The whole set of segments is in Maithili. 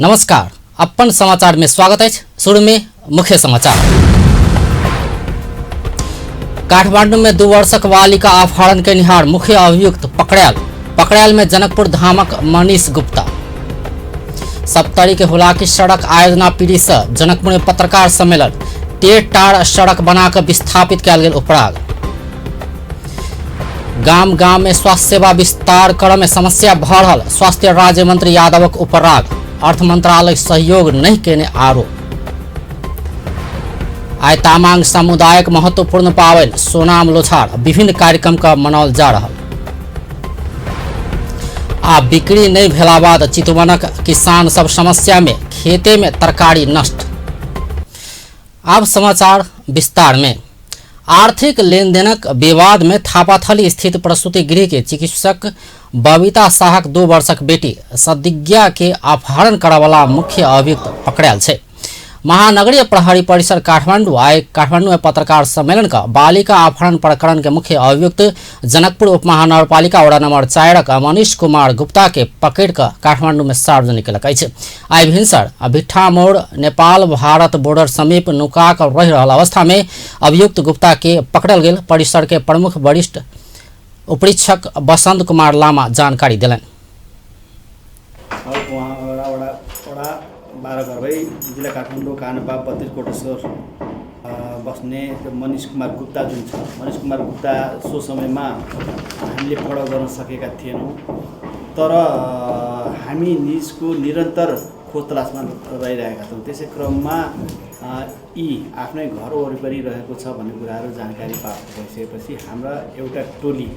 नमस्कार, अपन समाचार में स्वागत अछि। शुरू में मुख्य समाचार। काठमांडू में 2 वर्षक बालिका अपहरण केनिहार मुख्य अभियुक्त पकड़ायल। पकड़ायल में जनकपुर धामक मनीष गुप्ता। सप्तरी के हुलाकी सड़क आयोजना पीढ़ी से जनकपुर में पत्रकार सम्मेलन। टेढ़ टार सड़क बनाकर विस्थापित कयल गेल उपराग। गाम गाम में स्वास्थ्य सेवा विस्तार करय में समस्या भ रहल स्वास्थ्य राज्य मंत्री यादवक उपराग। अर्थ मंत्रालय सहयोग नहीं केने आरोप। आइ तामाङ समुदायक महत्वपूर्ण पाबनि सोनाम लोछार विभिन्न कार्यक्रम का मनाओल जा रहल। आ बिक्री नहीं भेला बाद चितवनक किसान सब समस्या में खेते में तरकारी नष्ट। अब समाचार विस्तार में। आर्थिक लेनदेनक विवाद में थापाथली स्थित प्रसूति गृह के चिकित्सक बबीता शाहक 2 वर्षक बेटी सदिज्ञा के अपहरण करऽवला मुख्य अभियुक्त पकड़ायल छै। महानगरीय प्रहरी परिसर काठमांडू आइ काठमांडू में पत्रकार सम्मेलन का बालिका अपहरण प्रकरण के मुख्य अभियुक्त जनकपुर उपमहानगरपालिका वडा नंबर 4 का मनीष कुमार गुप्ता के पकड़ कऽ काठमांडू में सार्वजनिक केलक अछि। आइ भिनसर भिट्ठा मोड़ नेपाल भारत बॉर्डर समीप नुका कऽ रहि रहल अवस्था में अभियुक्त गुप्ता के पकड़ल गेल परिसर के प्रमुख वरिष्ठ उपरीक्षक बसंत कुमार लामा जानकारी देलनि। वडा 12 घर भई जिल्ला काठमाडौँ कानपा 32 कोटेश्वर बस्ने मनीष कुमार गुप्ता जुन छ, मनीष कुमार गुप्ता सो समयमा हामीले पक्राउ गर्न सकेका थिएनौँ, तर हामी निजको निरन्तर खोज तलासमा रहिरहेका थियौँ। त्यसै क्रममा यी आफ्नै घर वरिपरि रहेको छ भन्ने कुराहरू जानकारी प्राप्त भइसकेपछि हाम्रा एउटा टोली,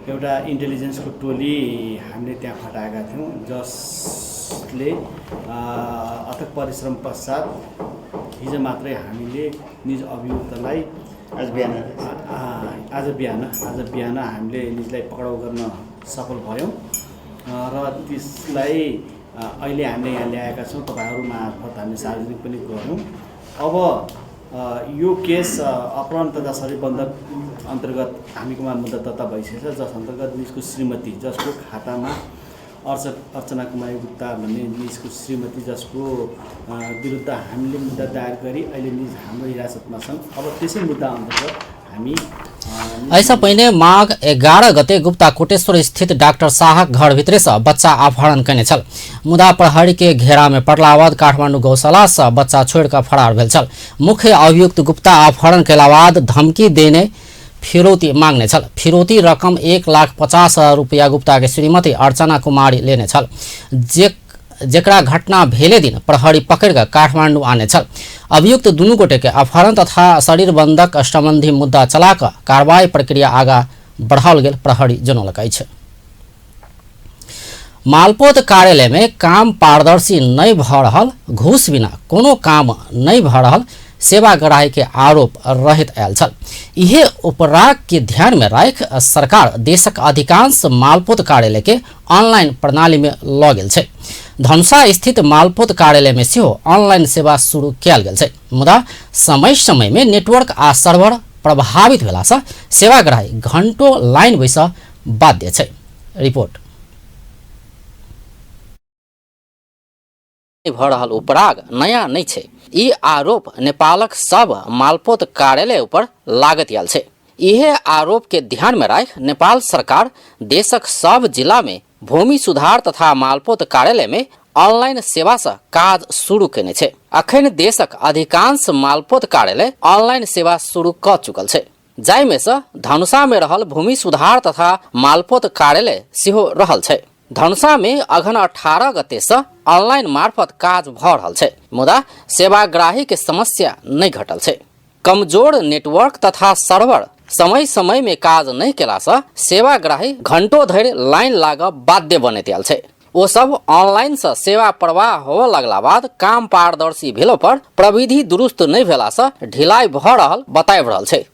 एउटा इन्टेलिजेन्सको टोली हामीले त्यहाँ खटाएका थियौँ, जसले अथक परिश्रम पश्चात हिजो मात्रै हामीले निज अभियुक्तलाई आज बिहान हामीले निजलाई पक्राउ गर्न सफल भयौँ र त्यसलाई अहिले हामीले यहाँ ल्याएका छौँ। तपाईँहरू मार्फत हामीले सार्वजनिक पनि गऱ्यौँ। अब यो केस अपहरण तथा शरीर बन्धक अन्तर्गत हामीकोमा मुद्दा दर्ता भइसकेको छ, जस अन्तर्गत निजको श्रीमती, जसको खातामा अर्चना कुमारी गुप्ता भन्ने निजको श्रीमती, जसको विरुद्ध हामीले मुद्दा दायर गरी अहिले निज हाम्रो हिरासतमा छन्। अब त्यसै मुद्दा अन्तर्गत हामी ऐसा पहिने माघ 11 गते गुप्ता कोटेश्वर स्थित डाक्टर शाहक घर भित्रे से बच्चा अपहरण केने छल, मुदा प्रहरी के घेरा में पड़ला बाद काठमांडू गौशाला से बच्चा छोड़ कर फरार भेल छल। मुख्य अभियुक्त गुप्ता अपहरण केला बाद धमकी देने फिरौती मांगने छल। फिरौती रकम 1,50,000 रुपया गुप्ता के श्रीमती अर्चना कुमारी लेने छल, जेकरा घटना भेले दिन प्रहरी पकड़ कऽ काठमांडू आने छल। अभियुक्त दुनू गोटे के अपहरण तथा शरीर बंधक संबंधी मुद्दा चला कऽ कार्रवाई प्रक्रिया आगा बढ़ाओल गेल प्रहरी जनौलक अछि। मालपोत कार्यालय में काम पारदर्शी नहीं भऽ रहल, घूस बिना कोनो काम नहीं भऽ रहल सेवाग्राही के आरोप रहित आयल छल। इहे उपराग के ध्यान में राखि सरकार देशक अधिकांश मालपोत कार्यालय के ऑनलाइन प्रणाली में लऽ गेल छै। धनुषा स्थित मालपोत कार्यालय में सेहो ऑनलाइन सेवा शुरू कयल गेल छै, मुदा समय समय में नेटवर्क आ सर्वर प्रभावित भेलासँ सेवाग्राही घंटों लाइन बैसऽ बाध्य छै। रिपोर्ट। भऽ रहल उपराग नया नहीं छै। ई आरोप नेपालक सब मालपोत कार्यालय ऊपर लागत आयल छै। इहे आरोप के ध्यान में राखि नेपाल सरकार देशक सब जिला में भूमि सुधार तथा मालपोत कार्यालय में ऑनलाइन सेवा से काज शुरू केने छै। अखन देशक अधिकांश मालपोत कार्यालय ऑनलाइन सेवा शुरू क चुकल छै, जाहि में से धनुषा में रहल भूमि सुधार तथा मालपोत कार्यालय सेहो रहल छै। धनुषा में अघन 18 गते से ऑनलाइन मार्फत काज भ रहल छै, मुदा सेवाग्राही के समस्या नहीं घटल छै। कमजोर नेटवर्क तथा सर्वर समय समय में काज नहीं केला से सेवाग्राही घंटों धरि लाइन लागऽ बाध्य बनैत आयल छै। ओ सब ऑनलाइन से सेवा प्रवाह होबऽ लगला बाद काम पारदर्शी भेलो पर प्रविधि दुरुस्त नहीं भेला से ढिलाई भ रहल बताबि रहल छै।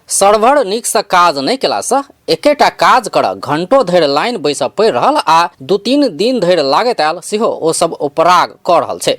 सर्वर नीक सँ काज नहि केला सँ एकेटा काज करऽ घंटो धरि लाइन बैसऽ पड़ि रहल आ 2-3 दिन धरि लागैत आयल सेहो ओ सब उपराग कऽ रहल छै।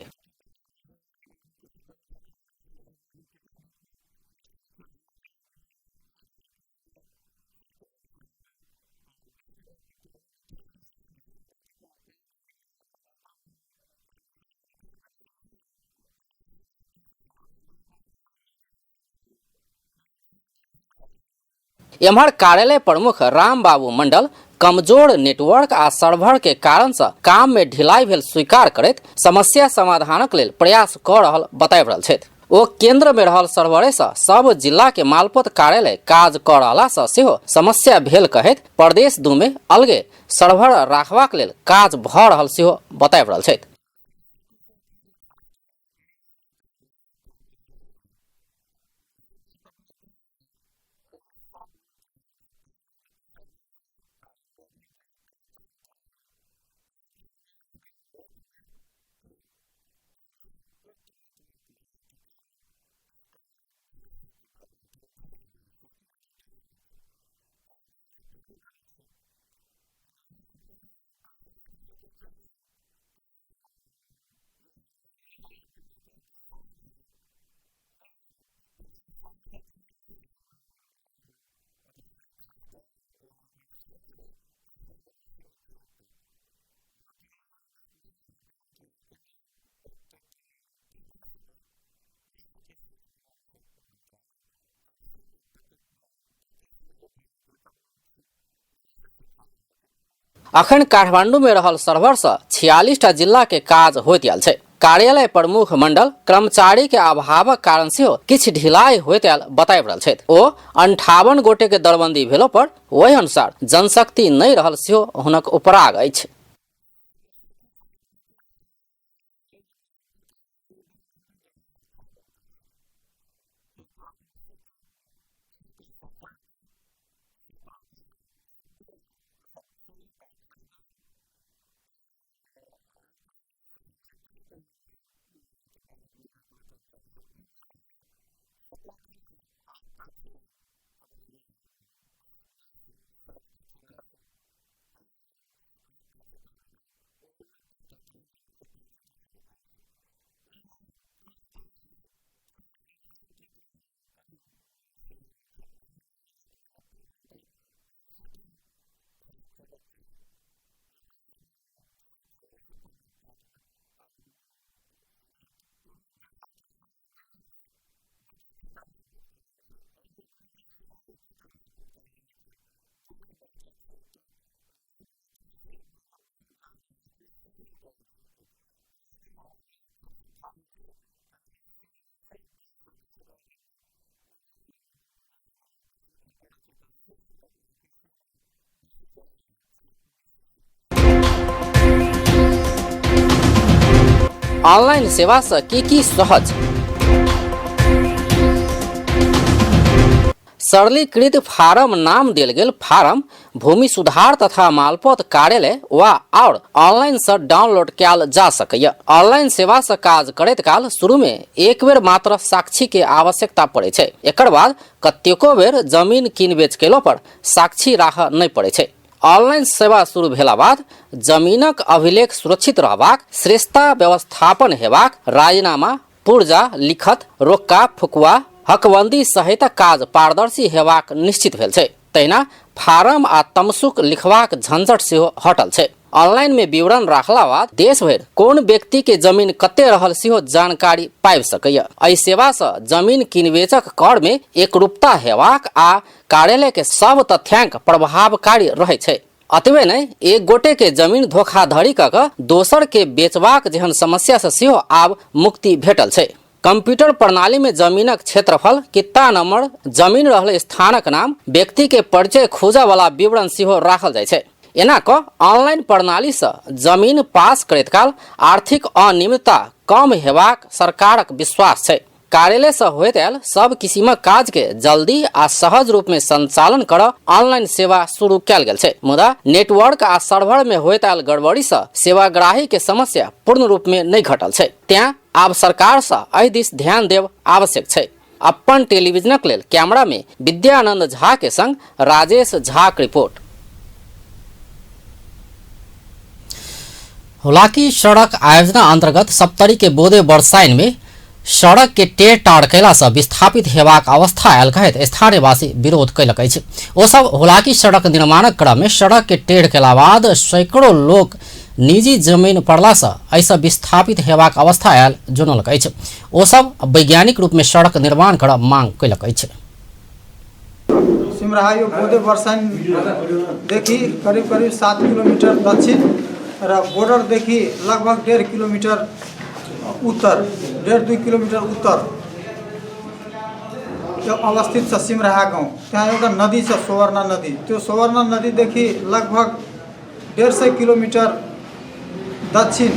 एम्हर कार्यालय प्रमुख राम बाबू मंडल कमजोर नेटवर्क आ सर्वर के कारण से काम में ढिलाई भेल स्वीकार करैत समस्या समाधानक लेल प्रयास कऽ रहल बताबि रहल छथि। ओ केंद्र में रहल सर्वरे से सब जिला के मालपोत कार्यालय काज कऽ रहला से सेहो समस्या भेल कहैत प्रदेश 2 में अलगे सर्वर राखबाक लेल काज भऽ रहल सेहो बताबि रहल छथि। अखन काठमांडू में रहल सर्वर से 46टा जिला के काज होइत आयल छै। कार्यालय प्रमुख मंडल कर्मचारी के अभावक कारण सेहो किछु ढिलाई होइत आयल बताबि रहल छथि। ओ 58 गोटे के दरबंदी भेलो पर ओहि अनुसार जनशक्ति नहि रहल सेहो हुनक उपराग अछि। ऑनलाइन सेवा से की की सहज। सरलीकृत फारम नाम देल गेल फारम भूमि सुधार तथा मालपोत कार्यालय वा और ऑनलाइन से डाउनलोड कयल जा सकैए। ऑनलाइन सेवा से काज करैत काल शुरू में एक बेर मात्र साक्षी के आवश्यकता पड़ै छै। एकर बाद कतेको बेर जमीन कीन बेच केलो पर साक्षी राखऽ नहि पड़ै छै। ऑनलाइन सेवा शुरू भेला बाद जमीनक अभिलेख सुरक्षित रहबाक, श्रेष्ठता व्यवस्थापन हेबाक, राजीनामा, पुर्जा, लिखत, रोक्का, फुकुआ, हकबंदी सहितक काज पारदर्शी हेबाक निश्चित भेल छै। तहिना फारम आ तमसुक लिखबाक झंझट सेहो हटल छै। ऑनलाइन में विवरण राखला बाद देश भरि कोन व्यक्ति के जमीन कते रहल सेहो जानकारी पाबि सकैए। एहि सेवा सँ जमीन किनबेचक कर में एकरूपता हेबाक आ कार्यालय के सब तथ्यांक प्रभावकारी रहै छै। अतबे नहि, एक गोटे के जमीन धोखाधड़ी क कऽ दोसर के बेचबाक जेहन समस्या सँ सेहो आब मुक्ति भेटल छै। कंप्यूटर प्रणाली में जमीनक क्षेत्रफल, कित्ता नंबर, जमीन रहल स्थानक नाम, व्यक्ति के परिचय खोजऽ वाला विवरण सेहो राखल जाइ छै। एना कऽ ऑनलाइन प्रणाली सँ जमीन पास करैत काल आर्थिक अनियमितता कम हेबाक सरकारक विश्वास छै। कार्यालय सँ होइत आयल सब किसिमक काज के जल्दी आ सहज रूप में संचालन करऽ ऑनलाइन सेवा शुरू कयल गेल छै। मुदा नेटवर्क आ सर्वर में होइत आयल गड़बड़ी सँ सेवाग्राही के समस्या पूर्ण रूप में नहि घटल छै। तें आब सरकार सँ एहि दिस ध्यान देब आवश्यक छै। अप्पन टेलीविजनक लेल कैमरा में विद्यानंद झा के संग राजेश झा के रिपोर्ट। हुलाकी सड़क आयोजना अंतर्गत सप्तरी के बोदे बरसाइन में सड़क के टेढ़ टाढ़ कयला सँ विस्थापित हेबाक अवस्था आयल कहैत स्थानीयवासी विरोध कयलक अछि। ओ सब हुलाकी सड़क निर्माणक क्रम में सड़क के टेढ़ कयला बाद सैकड़ों लोक निजी जमीन पड़ला सँ एहिसँ विस्थापित हेबाक अवस्था आयल जनौलक अछि। ओ सब वैज्ञानिक रूप में सड़क निर्माण करऽ मांग कयलक अछि। सिमराहा यो बोदे बरसाइनदेखि करिब करिब 7 किलोमिटर दक्षिण र बोर्डरदेखि लगभग 1.5 किलोमिटर उत्तर, 1.5-2 किलोमिटर उत्तर यो अवस्थित छ सिमराहा गाउँ। त्यहाँ एउटा नदी छ सुवर्ण नदी, त्यो सुवर्ण नदीदेखि लगभग 150 किलोमिटर दक्षिण।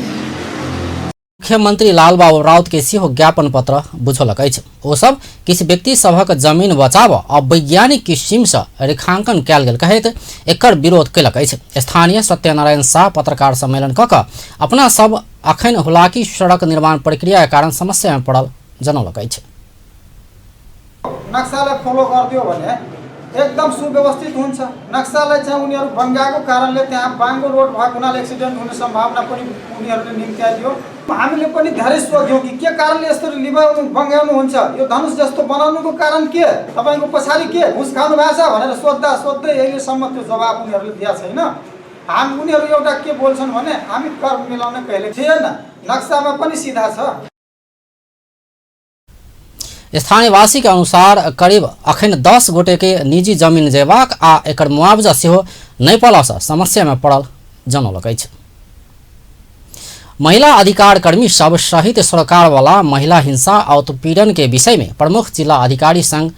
मुख्यमंत्री लालबाबू राउत के सेहो ज्ञापन पत्र बुझौलक अछि। ओ सब किछु व्यक्ति सभक जमीन बचाब अवैज्ञानिक किसिम सँ रेखांकन कयल गेल कहैत एकर विरोध कयलक अछि। स्थानीय सत्यनारायण शाह पत्रकार सम्मेलन कऽ कऽ अपना सब अखन हुलाकी सड़क निर्माण प्रक्रिया के कारण समस्या में पड़ल जनौलक अछि। नक्सालाई फलो गरिदियो भने एकदम सुव्यवस्थित हुन्छ। नक्सालाई चाहिँ उनीहरू बङ्गाको कारणले त्यहाँ बाङ्गो रोड भएको हुनाले एक्सिडेन्ट हुने सम्भावना पनि उनीहरूले निम्त्याइदियो। हामीले पनि धेरै सोध्यौँ कि के कारणले यसरी लिभाउनु बङ्गाउनुहुन्छ, यो धनुष जस्तो बनाउनुको कारण के, तपाईँको पछाडि के घुस खानु भएको छ भनेर सोद्धा सोध्दै अहिलेसम्म त्यो जवाब उनीहरूले दिएको छैन। हामी उनीहरू एउटा के बोल्छन् भने हामी कर्म मिलाउने कहिले थिएन, नक्सामा पनि सिधा छ। स्थानीयवासी के अनुसार करीब अखन 10 गोटे के निजी जमीन जेबाक आ एकर मुआवजा सेहो नहि पड़ला सँ समस्या में पड़ल जनौलक अछि। महिला अधिकार कर्मी सब सहित सरकार वाला महिला हिंसा आ उत्पीड़न के विषय में प्रमुख जिला अधिकारी संग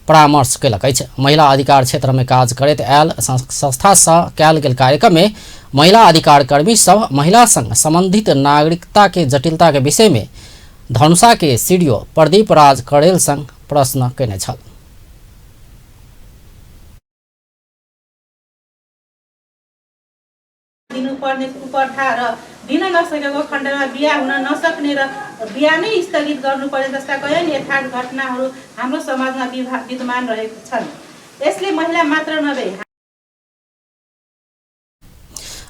परामर्श कयलक अछि। महिला अधिकार क्षेत्र में काज करैत आयल संस्था सँ कयल गेल कार्यक्रम में महिला अधिकार कर्मी सब महिला संग संबंधित नागरिकता के जटिलता के विषय में धनुषा के सीडीओ प्रदीप राज कड़ेल संग प्रश्न कयने छल। दिनुपर्ने कुप्रथा र दिन नसकेको खण्डमा बिहा हुन नसक्ने र बिहा नै स्थगित गर्नुपर्ने जस्ता कैयौँ यथार्थ घटनाहरू हाम्रो समाजमा विद्यमान रहेको छन्। यसले महिला मात्र नभई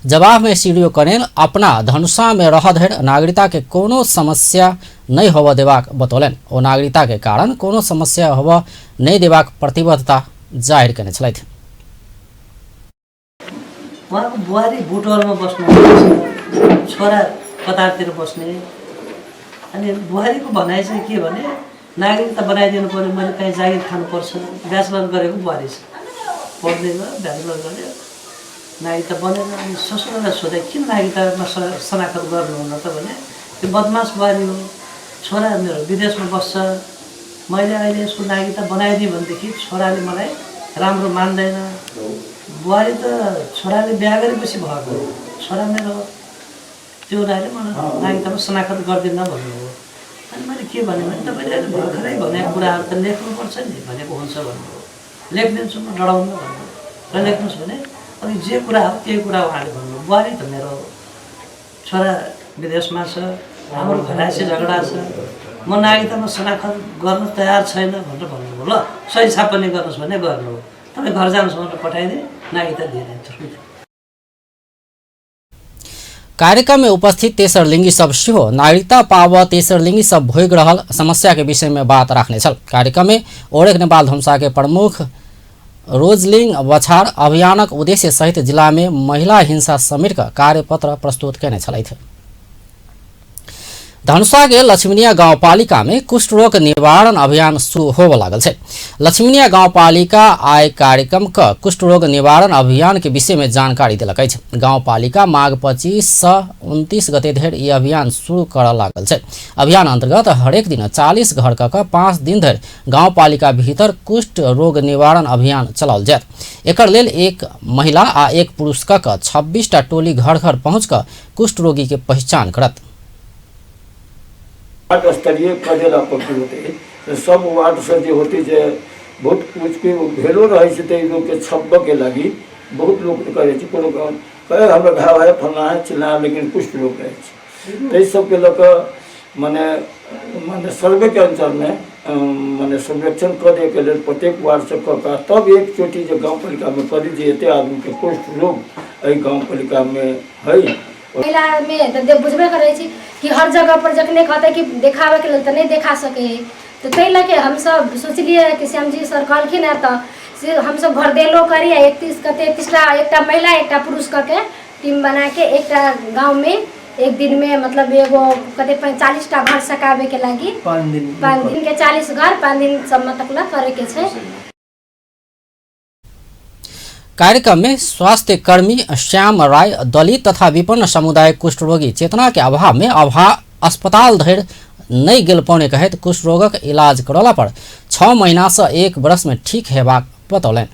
जवाब में सीडीओ करेल अपना धनुषा में रह धरि नागरिकता के कोनो समस्या नहीं होबऽ देबाक बतौलनि। ओ नागरिकता के कारण कोनो समस्या होबऽ नहीं देबाक प्रतिबद्धता जाहिर केने छलथि। उहाँको बुहारी बुटवलमा बस्नुहुन्छ, छोरा कतारतिर बस्ने। अनि बुहारीको भनाइ चाहिँ के भने नागरिकता बनाइदिनु पऱ्यो, मैले कहीँ जागिर खानुपर्छ। ब्याचलर गरेको बुहारी छ, पढ्दै गयो ब्याचलर गर्यो, नागरिकता बनेन। अनि ससुरालाई सोधेँ किन नागरिकतामा शनाखत गर्नुहुन्न त भने त्यो बदमास बुहारी हो, छोरा मेरो विदेशमा बस्छ, मैले अहिले यसको नागरिकता बनाइदिएँ भनेदेखि छोराले मलाई राम्रो मान्दैन। बुहारी त छोराले बिहा गरेपछि भएको हो, छोरा मेरो हो, त्यो हुनाले मलाई नागरिकतामा शनाखत गर्दिनँ भन्नुभयो। अनि मैले के भनेँ भने तपाईँले अहिले भर्खरै भनेको कुराहरू त लेख्नुपर्छ नि भनेको हुन्छ भन्नुभयो। लेखिदिन्छु म, डराउनु भन्नुभयो। र लेख्नुहोस् भने अनि जे कुरा हो त्यही कुरा उहाँले भन्नुभयो। बुहारी त मेरो हो, छोरा विदेशमा छ, हाम्रो घरायसी झगडा छ, म नागरिकतामा शनाखत गर्न तयार छैन भनेर भन्नुभयो। ल सही छाप पनि गर्नुहोस् भने गर्नुभयो। तपाईँ घर जानुहोस् भनेर पठाइदिएँ, नागरिकता दिएन तुरुन्त। कार्यक्रम में उपस्थित तेसर लिंगी सब सेहो नागरिकता पाव तेसर लिंगी सब भोगि रहल समस्या के विषय में बात राखने छल। कार्यक्रम में ओरेक नेपाल धनुषा के प्रमुख रोजलिंग बछार अभियानक उद्देश्य सहित जिला में महिला हिंसा समेट कऽ कार्यपत्र प्रस्तुत केने छलथि। धनुषा के लक्ष्मीनिया गाउँपालिका में कुष्ठ रोग निवारण अभियान शुरू होबऽ लागल छै। लक्ष्मीनिया गाउँपालिका आय कार्यक्रम क कुष्ठ रोग निवारण अभियान के विषय में जानकारी देलक अछि। गाउँपालिका माघ 25 सँ 29 गते धरि ई अभियान शुरू करऽ लागल छै। अभियान अंतर्गत हरेक दिन 40 घर क 5 दिन धरि गाउँपालिका भीतर कुष्ठ रोग निवारण अभियान चलाओल जायत। एकर लेल एक महिला आ एक पुरुष क 26 टा टोली घर घर पहुँच कऽ कुष्ठ रोगी के पहिचान करत। वार्ड स्तरीय कऽ देला पर की होतै, सब वार्डसँ जे होतै जे बहुत किछुके भेलो रहै छै तऽ लोकके छपबऽके लागी बहुत लोक करै छै। कोनो कहे हमरा घाव है फल्लाँ है चिल्लाँ है, लेकिन कुष्ठ रोग रहै छै। ताहि सबके लऽ कऽ मने मने सर्वेके अञ्चलमे मने सर्वेक्षण करैके लेल प्रत्येक वार्डसँ कऽ कऽ तब एकचोटि जे गाउँपालिकामे करी जे एते आदमीके कुष्ठ रोग एहि गाउँपालिकामे है। महिलामे तऽ बुझबे करै छी कि हर जगह पर जखने कहतै कि देखाबैके लेल तऽ नहि देखा सकै है, तऽ ताहि लऽ के हमसब सोचलियै कि श्यामजी सर कहलखिन हेँ तऽ से हमसब घरदेलो करी आ 31 कते 31टा एकटा महिला एकटा पुरुष कऽ के टीम बनाके एकटा गाँवमे एक दिनमे मतलब एगो कते 40टा घर सकाबैके लागि 5 दिन 5 दिन के 40 घर 5 दिन सम्म तक ला करैके छै। कार्यक्रम में स्वास्थ्य कर्मी श्याम राय दलित तथा विपन्न समुदाय कुष्ठरोगी चेतना के अभाव में अस्पताल धरि नहि गेल पौने कहैत कुष्ठरोगक इलाज करौला पर 6 महीना से 1 वर्ष में ठीक हेबाक बतौलनि।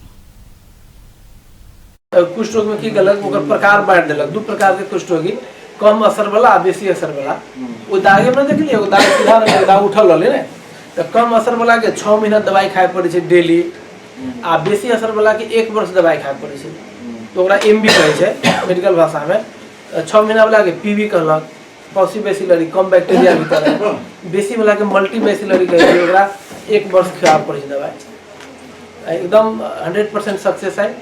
कुष्ठ रोग में की केलक ओकर प्रकार बांटि देलक, 2 प्रकार के कुष्ठ रोगी, कम असर वाला आ बेसी असर वाला। ओ दागे में देखलियै एगो दाग सीधा रहलै, एगो दाग उठल रहलै ने, तऽ कम असर वाला के 6 महीना दवाई खाय पड़ै छै डेली, आ बेसी असर वाला के 1 वर्ष दवाई खाय पड़ै छै, तऽ ओकरा एम बी कहै छै मेडिकल भाषा में। 6 महीना वाला के पी बी कहलक, पॉसी बेसिलरी कम बैक्टीरिया भीतर है, बेसी वाला के मल्टी बेसिलरी कहै छै, ओकरा 1 वर्ष खिलाब पड़ै छै दवाई। एकदम 100% सक्सेस है।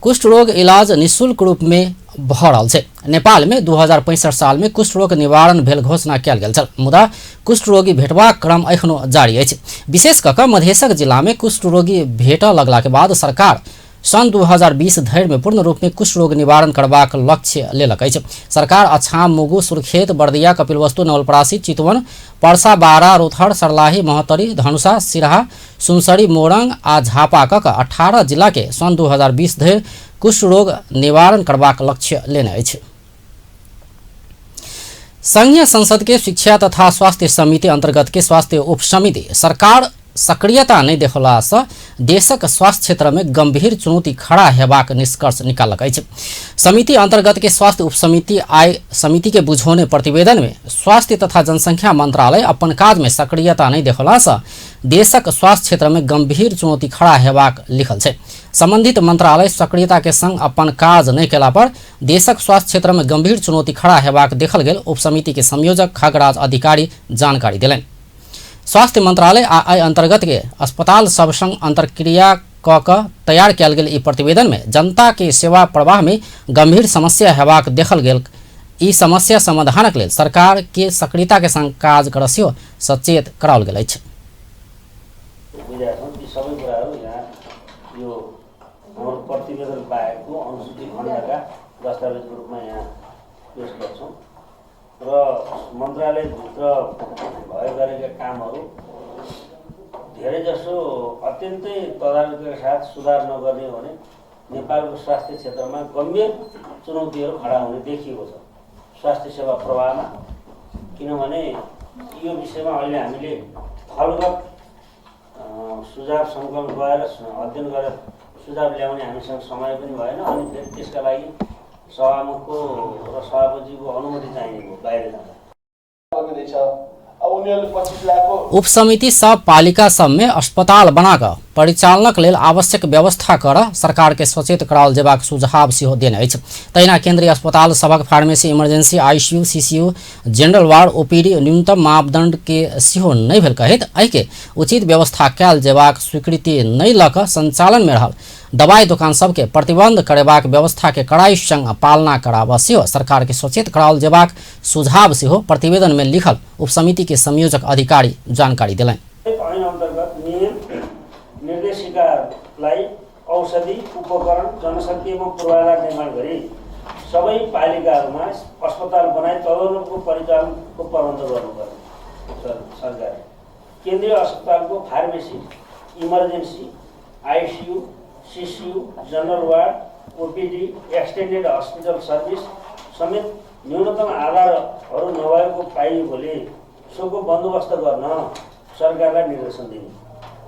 कुष्ठ रोग इलाज निःशुल्क रूप में भऽ रहल छै। नेपाल में 2065 साल में कुष्ठ रोग निवारण भेल घोषणा कयल गेल छल, मुदा कुष्ठ रोगी भेटबाक क्रम एखनो जारी अछि। विशेष कऽ कऽ मधेशक जिला में कुष्ठ रोगी भेटऽ लगला के बाद सरकार सन् 2020 धरि में पूर्ण रूप में कुष्ठ रोग निवारण करबाक लक्ष्य लेलक अछि। सरकार अछाम, मुगु, सुर्खेत, बर्दिया, कपिलवस्तु, नवलपरासी, चितवन, परसा, बारा, रोथर, सर्लाही, महोत्तरी, धनुषा, सिरहा, सुनसरी, मोरंग आ झापा कऽ 18 जिला के सन् 2020 धरि कुष्ठ रोग निवारण करबाक लक्ष्य लेने अछि। संघीय संसद के शिक्षा तथा स्वास्थ्य समिति अंतर्गत के स्वास्थ्य उपसमिति सरकार सक्रियता नहि देखलासँ देशक स्वास्थ्य क्षेत्र में गंभीर चुनौती खड़ा हेबाक निष्कर्ष निकाललक अछि। समिति अंतर्गत के स्वास्थ्य उपसमिति आइ समिति के बुझौने प्रतिवेदन में स्वास्थ्य तथा जनसंख्या मंत्रालय अपन काज में सक्रियता नहि देखलासँ देशक स्वास्थ्य क्षेत्र में गंभीर चुनौती खड़ा हेबाक लिखल छै। संबंधित मंत्रालय सक्रियता के संग अपन काज नहि केला पर देशक स्वास्थ्य क्षेत्र में गंभीर चुनौती खड़ा हेबाक देखल गेल उपसमिति के संयोजक खगराज अधिकारी जानकारी देलनि। स्वास्थ्य मंत्रालय आ एहि अंतर्गत के अस्पताल सब संग अंतर्क्रिया कऽ कऽ तैयार कयल गेल ई प्रतिवेदन में जनता के सेवा प्रवाह में गंभीर समस्या हेबाक देखल गेल। ई समस्या समाधानक लेल सरकार के सक्रियता के संग काज करऽ सेहो सचेत कराओल गेल अछि। बुझाएको छौँ ती सबै कुराहरू यहाँ यो हाम्रो प्रतिवेदन बाहेकको अनुसूची खण्डका दस्तावेजको रूपमा यहाँ पेस गर्छौँ र मन्त्रालयभित्र भए गरेका कामहरू धेरैजसो अत्यन्तै तदारुकीका साथ सुधार नगर्ने हो भने नेपालको स्वास्थ्य क्षेत्रमा गम्भीर चुनौतीहरू खडा हुने देखिएको छ स्वास्थ्य सेवा प्रवाहमा। किनभने यो विषयमा अहिले हामीले थलगत सुझाव सङ्कलन गरेर अध्ययन गरेर सुझाव ल्याउने हामीसँग समय पनि भएन, अनि फेरि त्यसका लागि सभामुखको र सभापतिको अनुमति चाहिने भयो बाहिर जाँदा। उपसमिति सब पालिका सब में अस्पताल बना कऽ परिचालनक लेल आवश्यक व्यवस्था कर सरकार के सचेत कराओल जेबाक सुझाव सेहो देने अछि। तहिना केंद्रीय अस्पताल सभक pharmacy, emergency, ICU, CCU, general ward, OPD न्यूनतम मापदंड के सेहो नहि भेल कहैत एहिके उचित व्यवस्था कयल जेबाक स्वीकृति नहि लऽ कऽ संचालन में रहल दवाई दोकान सबके प्रतिबंध करेबाक व्यवस्था के कड़ाई संग पालना कराबऽ सेहो सरकार के सचेत कराओल जेबाक सुझाव सेहो प्रतिवेदन में लिखल उपसमिति के संयोजक अधिकारी जानकारी देलनि। ऐन अन्तर्गत नियम निर्देशिकालाई औषधि, उपकरण, जनशक्ति एवं पूर्वाधार निर्माण गरी सबै पालिकाहरूमा अस्पताल बनाई तदनुरूपको परिचालनको प्रबन्ध गर्नुपर्ने सरकारले। केन्द्रीय अस्पतालको pharmacy, emergency, ICU, CCU, general ward, OPD, extended hospital service समेत न्यूनतम आधारहरू नभएको पाइएकोले सोको बन्दोबस्त गर्न सरकारलाई निर्देशन दिने,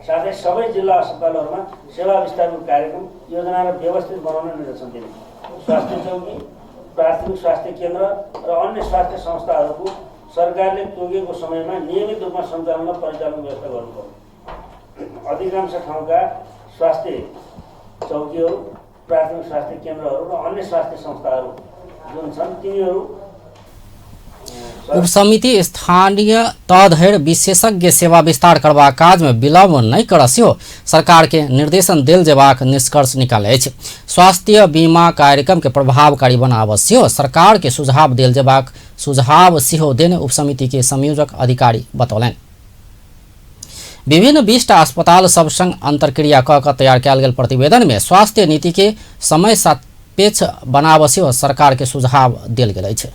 साथै सबै जिल्ला अस्पतालहरूमा सेवा विस्तारको कार्यक्रम योजना र व्यवस्थित बनाउन निर्देशन दिने, स्वास्थ्य चौकी, प्राथमिक स्वास्थ्य केन्द्र र अन्य स्वास्थ्य संस्थाहरूको सरकारले तोकेको समयमा नियमित रूपमा सञ्चालन र परिचालन व्यवस्था गर्नुपर्ने, अधिकांश ठाउँका स्वास्थ्य चौकीहरू, प्राथमिक स्वास्थ्य केन्द्रहरू र अन्य स्वास्थ्य संस्थाहरू जुन छन् तिनीहरू उपसमिति स्थानीय तह धरि विशेषज्ञ सेवा विस्तार करबाक काज में विलम्ब नहि करऽ सेहो सरकार के निर्देशन देल जेबाक निष्कर्ष निकालल अछि। स्वास्थ्य बीमा कार्यक्रम के प्रभावकारी बनाबऽ सेहो सरकार के सुझाव देल जेबाक सुझाव सेहो देने उपसमिति के संयोजक अधिकारी बतौलनि। विभिन्न 20टा अस्पताल सब संग अंतर्क्रिया कऽ कऽ तैयार कयल गेल प्रतिवेदन में स्वास्थ्य नीति के समय सापेक्ष बनाबऽ सेहो सरकार के सुझाव देल गेल अछि।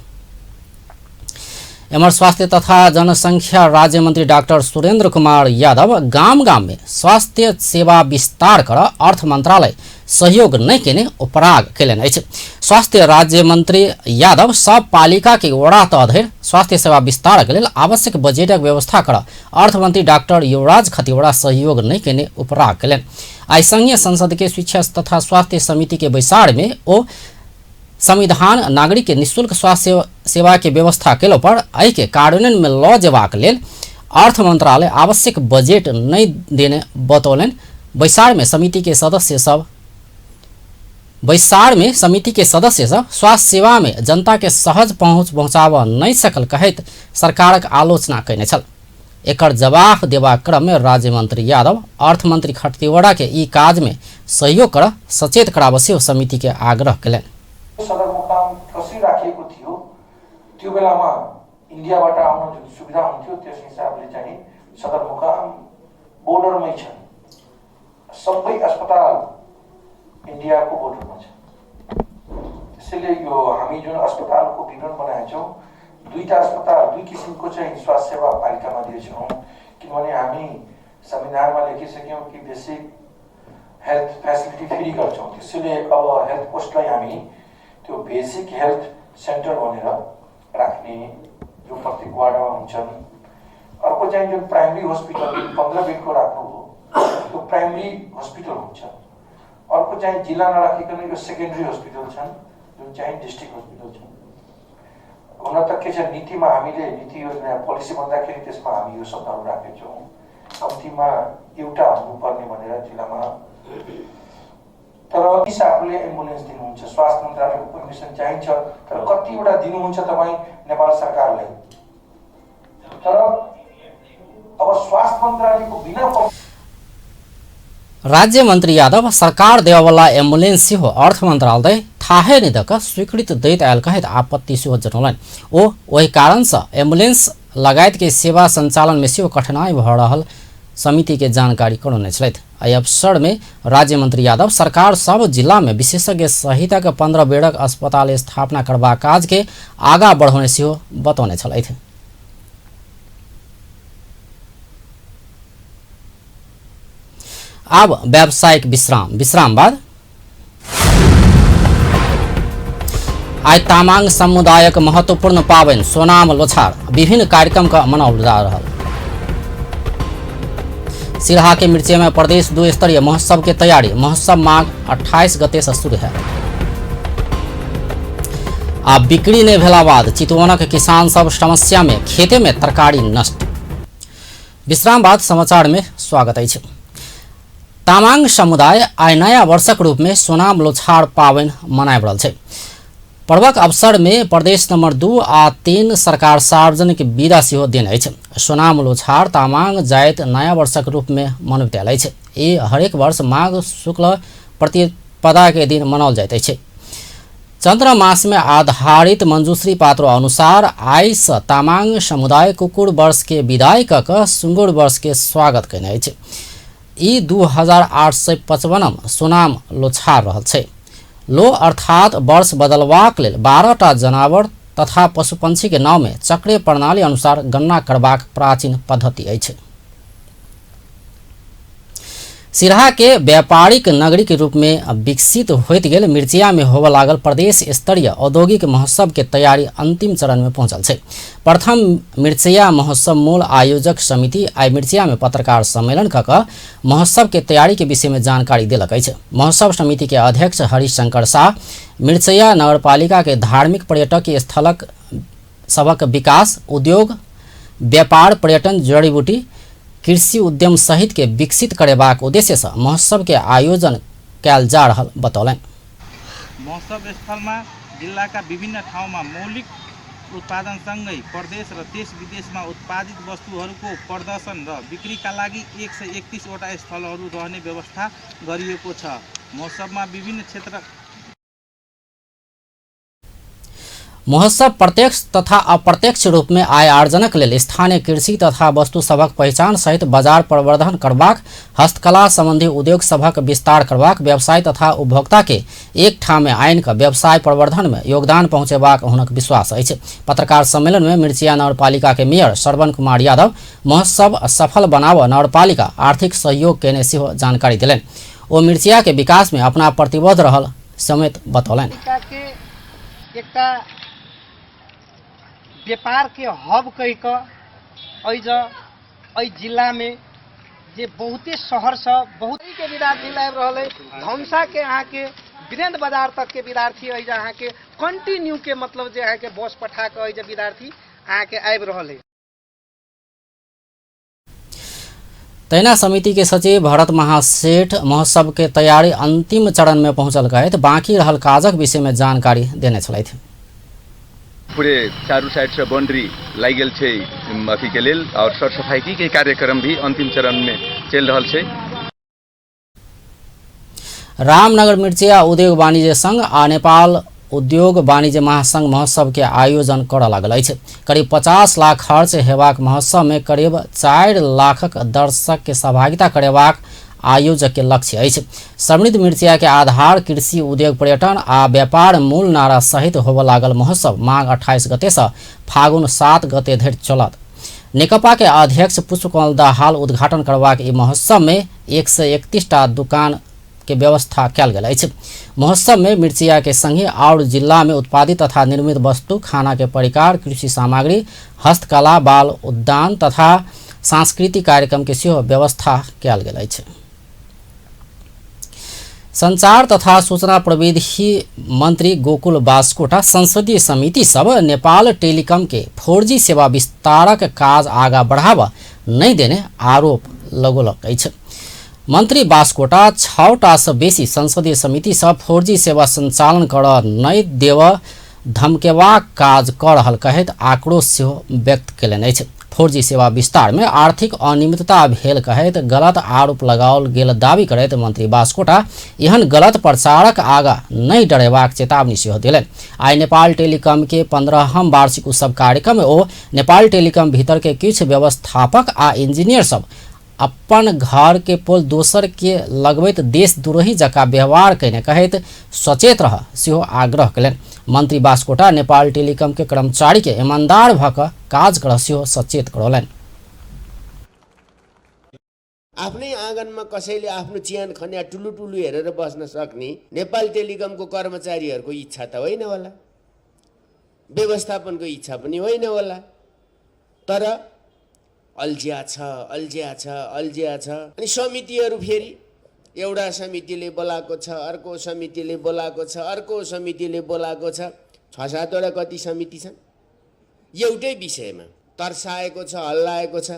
एम्हर स्वास्थ्य तथा जनसंख्या राज्य मंत्री डॉक्टर सुरेंद्र कुमार यादव गाम गाम में स्वास्थ्य सेवा विस्तार कर अर्थ मंत्रालय सहयोग नहि केने उपराग केलनि अछि। स्वास्थ्य राज्य मंत्री यादव सब पालिका के वड़ा तह धरि स्वास्थ्य सेवा विस्तार के लेल आवश्यक बजटक व्यवस्था कर अर्थमंत्री डॉक्टर युवराज खतिवड़ा सहयोग नहि केने उपराग केलनि। आइ संघीय संसद के शिक्षा तथा स्वास्थ्य समिति के बैसार में ओ संविधान नागरिक के निःशुल्क स्वास्थ्य सेवा के व्यवस्था केलो पर एहि के कार्यान्वयन में लऽ जेबाक लेल अर्थ मंत्रालय आवश्यक बजट नहि देने बतौलनि। बैसार में समिति के सदस्य सब स्वास्थ्य सेवा में जनता के सहज पहुंच पहुंचाबऽ नहि सकल कहैत सरकारक आलोचना कयने छल। एकर जवाब देबाक क्रम में राज्य मंत्री यादव अर्थमंत्री खतिवड़ा के ई काज में सहयोग कर सचेत कराबऽ सेहो समिति के आग्रह कयलनि। सदरमुकाम कसरी राखिएको थियो त्यो बेलामा इन्डियाबाट आउन जुन सुविधा हुन्थ्यो त्यस हिसाबले चाहिँ सदरमुकाम बोर्डरमै छ। सबै अस्पताल इन्डियाको बोर्डरमा छ। त्यसैले यो हामी जुन अस्पतालको विवरण बनाएका छौँ, दुईटा अस्पताल दुई किसिमको चाहिँ स्वास्थ्य सेवा पालिकामा दिएछौँ, किनभने हामी संविधानमा लेखिसक्यौँ कि बेसिक हेल्थ फेसिलिटी फ्री गर्छौँ। त्यसैले अब हेल्थ पोस्टलाई हामी त्यो बेसिक हेल्थ सेन्टर भनेर राख्ने जो प्रत्येक वार्डमा हुन्छन्। अर्को चाहिँ जुन प्राइमेरी हस्पिटल 15 बेडको राख्नुभयो त्यो प्राइमेरी हस्पिटल हुन्छ। अर्को चाहिँ जिल्ला नराखिकन यो सेकेन्डरी हस्पिटल छन् जुन चाहिँ डिस्ट्रिक्ट हस्पिटल छन्। हुन त के छ नीतिमा हामीले नीति योजना पोलिसी भन्दाखेरि त्यसमा हामी यो शब्दहरू राखेका छौँ, कम्तीमा एउटा हुनुपर्ने भनेर जिल्लामा। तर हिसाबले एम्बुलेन्स दिनुहुन्छ, स्वास्थ्य मन्त्रालयको पर्मिसन चाहिन्छ, तर कतिवटा दिनुहुन्छ तपाईँ नेपाल सरकारलाई? तर अब स्वास्थ्य मन्त्रालयको बिना राज्य मंत्री यादव सरकार देवाला एम्बुलेंस सेहो अर्थ मंत्रालय थाहे नहि दऽ कऽ स्वीकृत दैत आयल कहैत आपत्ति सेहो जनौलनि। ओ ओहि कारणसँ एम्बुलेंस लगायत के सेवा संचालन में सेहो कठिनाई भऽ रहल समिति के जानकारी करौने छलथि। एहि अवसर में राज्य मंत्री यादव सरकार सब जिला में विशेषज्ञ सहितक 15 बेडक अस्पताल स्थापना करबाक काज के आगा बढ़ौने सेहो बतौने छलथि। आब व्यावसायिक विश्राम बाद आइ तामाङ समुदायक महत्वपूर्ण पाबनि सोनाम लोछार विभिन्न कार्यक्रम का मनाओल जा रहल। सिरहा के मिर्चे में प्रदेश 2 स्तरीय महोत्सव के तैयारी, महोत्सव माघ 28 गते से शुरू है। आ बिक्री नहीं भेला बाद चितवनक किसान सब समस्या में खेते में तरकारी नष्ट। विश्राम बाद समाचार में स्वागत अछि। तामाङ समुदाय आइ नयाँ वर्षक रूप में सोनाम लोछार पाबनि मनाबि रहल छै। पर्वक अवसर में प्रदेश नंबर 2 आ 3 सरकार सार्वजनिक विदा सेहो देने अछि। सोनाम लोछार तामाङ जाइत नयाँ वर्षक रूप में मनबैत आयल अछि। ई हरेक वर्ष माघ शुक्ल प्रतिपदा के दिन मनाओल जाइत अछि। चंद्र मास में आधारित मंजूश्री पात्रो अनुसार आइ सँ तामाङ समुदाय कुकुर वर्ष के विदाई कऽ कऽ सुँगुर वर्ष के स्वागत कयने अछि। ई 2855 सोनाम लोछार रहल छै। लो अर्थात वर्ष बदलबाक लेल 12टा जनावर तथा पशु पंछी के नाव में चक्रीय प्रणाली अनुसार गणना करबाक प्राचीन पद्धति अछि। सिरहा के व्यापारिक नगरी के रूप में विकसित होइत गेल मिर्चिया में होबऽ लागल प्रदेश स्तरीय औद्योगिक महोत्सव के तैयारी अंतिम चरण में पहुंचल छै। प्रथम मिर्चिया महोत्सव मूल आयोजक समिति आइ मिर्चिया में पत्रकार सम्मेलन कऽ कऽ महोत्सव के तैयारी के विषय में जानकारी देलक अछि। महोत्सव समिति के अध्यक्ष हरिशंकर शाह मिर्चिया नगरपालिका के धार्मिक पर्यटकीय स्थलक सबक विकास, उद्योग, व्यापार, पर्यटन, जड़ी-बूटी, कृषि उद्यम सहित के विकसित करेबाक उद्देश्य से महोत्सव के आयोजन कयल जा रहल बतौलनि। महोत्सव स्थलमा जिल्लाका विभिन्न ठाउँमा मौलिक उत्पादनसँगै प्रदेश र देश विदेशमा उत्पादित वस्तुहरूको प्रदर्शन र बिक्रीका लागि 131 वटा स्थलहरू रहने व्यवस्था गरिएको छ। महोत्सवमा विभिन्न क्षेत्र महोत्सव प्रत्यक्ष तथा अप्रत्यक्ष रूप में आय आर्जनक लेल स्थानीय कृषि तथा वस्तु सभक पहिचान सहित बाजार प्रवर्धन करबाक, हस्तकला संबंधी उद्योग सभक विस्तार करबाक, व्यवसाय तथा उपभोक्ता के एक ठाम में आनि कऽ व्यवसाय प्रवर्धन में योगदान पहुँचेबाक हुनक विश्वास अछि। पत्रकार सम्मेलन में मिर्चिया नगरपालिका के मेयर श्रवण कुमार यादव महोत्सव सफल बनाबऽ नगरपालिका आर्थिक सहयोग केने सेहो जानकारी देलनि। ओ मिर्चिया के विकास में अपना प्रतिबद्ध रहल समेत बतौलनि। एकटा व्यापार के हब कहि कऽ एहि जिलामे जे बहुते शहर सब बहुत के विद्यार्थी आबि रहल है। धमसा के अहाँके वीरेंद्र बाजार तक के विद्यार्थी एहि अहाँके कंटिन्यू के मतलब जे अहाँके बस पठा कऽ एहि विद्यार्थी अहाँके आबि रहल है। तहिना समिति के सचिव भरत महासेठ महोत्सव के तैयारी अंतिम चरण में पहुंचल कहैत बाकी रहल काजक विषय में जानकारी देने छलथि। पूरे चारू साइड से बाउंड्री लागि गेल छै अथी के लेल और सर सफाई के कार्यक्रम भी अंतिम चरण में चलि रहल छै। रामनगर मिर्चिया उद्योग वाणिज्य संघ आ नेपाल उद्योग वाणिज्य महासंघ महोत्सव के आयोजन करऽ लागल अछि। करीब 50 लाख खर्च हेबाक महोत्सव में करीब 4 लाखक दर्शक के सहभागिता करेबाक आयोजक के लक्ष्य अछि। समृद्ध मिर्चिया के आधार कृषि, उद्योग, पर्यटन आ व्यापार मूल नारा सहित होबऽ लागल महोत्सव माघ 28 गते से फागुन 7 गते धरि चलत। नेकपा के अध्यक्ष पुष्पकमल दाहाल उद्घाटन करबाक ई महोत्सव में 131 टा दुकान के व्यवस्था कयल गेल अछि। महोत्सव में मिर्चिया के संगे और जिला में उत्पादित तथा निर्मित वस्तु, खाना के परिकार, कृषि सामग्री, हस्तकला, बाल उद्यान तथा सांस्कृतिक कार्यक्रम के सेहो व्यवस्था कयल गेल अछि। संचार तथा सूचना प्रविधि मंत्री गोकुल बास्कोटा संसदीय समिति सब नेपाल टेलिकम के 4G सेवा विस्तारक काज आगा बढ़ावा नहीं देने आरोप लगौलक अछि। मंत्री बास्कोटा 6 टा से बेसी संसदीय समिति सब 4G सेवा संचालन कर नहीं देव धमकेबाक काज कऽ रहल कहैत आक्रोश सेहो व्यक्त कयलनि अछि। 4G सेवा विस्तार में आर्थिक अनियमितता भेल कहैत गलत आरोप लगाओल गेल दावी करैत मंत्री बास्कोटा एहन गलत प्रचारक आगा नहीं डरेबाक चेतावनी सेहो देलनि। आइ नेपाल टेलिकम के 15म वार्षिक उत्सव कार्यक्रम में ओ नेपाल टेलिकम भीतर के किछु व्यवस्थापक आ इंजीनियर सब अपन घर के पोल दोसर के लगबैत देशद्रोही जकाँ व्यवहार कयने कहैत सचेत रह सेहो आग्रह कयलनि। मंत्री बास्कोटा नेपाल टेलिकम के कर्मचारी के ईमानदार भऽ कऽ काज करऽ सेहो सचेत करौलनि। आफ्नै आँगनमा कसैले आफ्नो चियान खन्या टुलु टुलु हेरेर बस्न सक्ने नेपाल टेलिकमको कर्मचारीहरूको इच्छा त होइन होला, व्यवस्थापनको इच्छा पनि होइन होला, तर अल्झिया छ अल्झिया छ अल्झिया छ। अनि समितिहरू फेरि एउटा समितिले बोलाएको छ, अर्को समितिले बोलाएको छ, अर्को समितिले बोलाएको छ, 6-7 वटा कति समिति छन् एउटै विषयमा तर्साएको छ, हल्लाएको छ।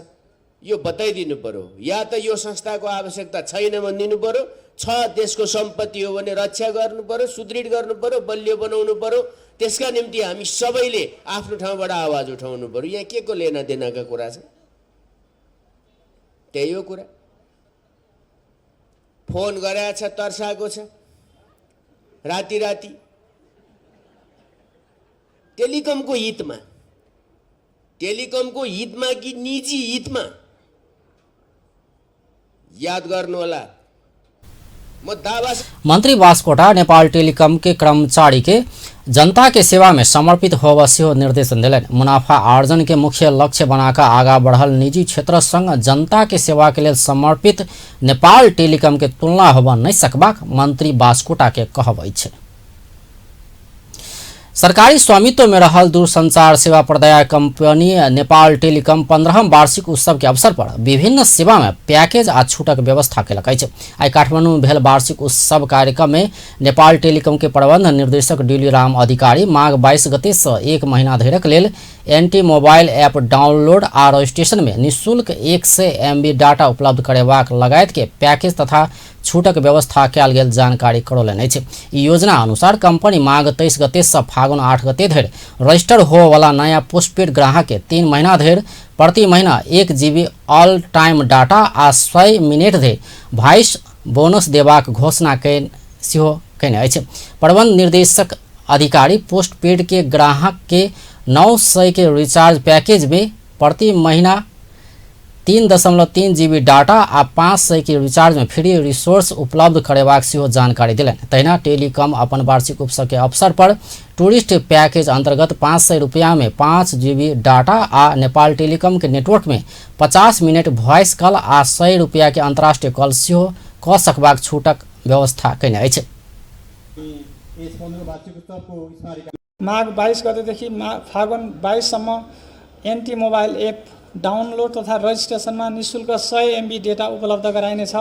यो बताइदिनु पर्यो, या त यो संस्थाको आवश्यकता छैन भनिदिनु पर्यो, छ देशको सम्पत्ति हो भने रक्षा गर्नु पर्यो, सुदृढ गर्नु पर्यो, बलियो बनाउनु पर्यो। त्यसका निम्ति हामी सबैले आफ्नो ठाउँबाट आवाज उठाउनु पर्यो। यहाँ के को लेना देनाका कुरा छ? त्यही हो कुरा। फोन गरेको छ, तर्साएको छ राति राति टेलिकमको हितमा, टेलिकमको हितमा कि निजी हितमा? याद गर्नुहोला। म दावा मंत्री बास्कोटा नेपाल टेलिकम के कर्मचारी के जनता के सेवा में समर्पित होब सेहो निर्देशन देलनि। मुनाफा आर्जन के मुख्य लक्ष्य बनाकर आगा बढ़ल निजी क्षेत्र संग जनता के सेवा के लेल समर्पित नेपाल टेलिकम के तुलना होब नहीं सकबाक मंत्री बास्कोटा के कहब अछि। सरकारी स्वामित्व में रहल दूरसंचार सेवा प्रदायक कंपनी नेपाल टेलिकम 15म वार्षिक उत्सव के अवसर पर विभिन्न सेवा में पैकेज आ छूटक व्यवस्था केलक अछि। आइ काठमाडौँ में भेल वार्षिक उत्सव कार्यक्रम में नेपाल टेलिकम के प्रबंध निर्देशक डीली राम अधिकारी माघ 22 गते से 1 महीना धरिक लेल एंटी मोबाइल ऐप डाउनलोड आ रजिस्ट्रेशन में निःशुल्क 100 MB data उपलब्ध करेबाक लगायत के पैकेज तथा छूटक व्यवस्था कयल गेल जानकारी करौलनि अछि। ई योजना अनुसार कंपनी माघ 23 गते सँ फागुन 8 गते धरि रजिस्टर होवऽवला नया पोस्टपेड ग्राहक के 3 महीना धरि प्रति महीना 1 जीबी ऑल टाइम डाटा आ 100 मिनट धरि वॉइस बोनस देबाक घोषणा सेहो कयने अछि। प्रबंध निर्देशक अधिकारी पोस्टपेड के ग्राहक के 900 के रिचार्ज पैकेज में प्रति महीना 3.3 जीबी डाटा आ 500 के रिचार्ज में फ्री रिसोर्स उपलब्ध करेबाक सेहो जानकारी देलनि। तहिना टेलीकॉम अपन वार्षिक उत्सव के अवसर पर टूरिस्ट पैकेज अंतर्गत 500 रुपया में 5 जीबी डाटा आ नेपाल टेलीकॉम के नेटवर्क में 50 मिनट वॉइस कॉल आ 100 रुपया के अंतर्राष्ट्रीय कॉल सेहो कऽ सकबाक छूटक व्यवस्था कयने अछि। माघ 22 गतेदेखि फागुन 22 सम्म एनटी मोबाइल एप डाउनलोड तथा रजिस्ट्रेसनमा निःशुल्क 100 एमबी डेटा उपलब्ध गराइनेछ।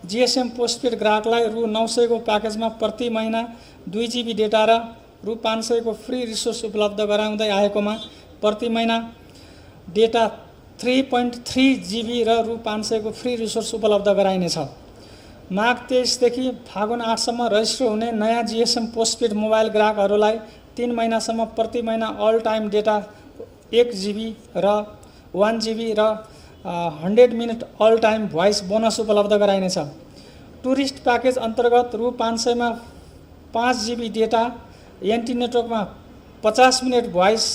जीएसएम पोस्टपेड ग्राहकलाई रु 900 को प्याकेजमा प्रति महिना 2 जीबी डेटा र रु 500 को फ्री रिसोर्स उपलब्ध गराउँदै आएकोमा प्रति महिना डेटा 3.3 जीबी र रु 500 को फ्री रिसोर्स उपलब्ध गराइनेछ। माघ 23 देखि फागुन 8 सम्म रजिस्टर हुने नयाँ जीएसएम पोस्टपेड मोबाइल ग्राहकहरूलाई 3 महिनासम्म प्रति महिना अल टाइम डेटा 1 जीबी र 1 जीबी र 100 minute all time voice bonus उपलब्ध गराइनेछ। टुरिस्ट प्याकेज अन्तर्गत रु 500 मा 5 जीबी डेटा, एनटी नेटवर्कमा 50 मिनट भोइस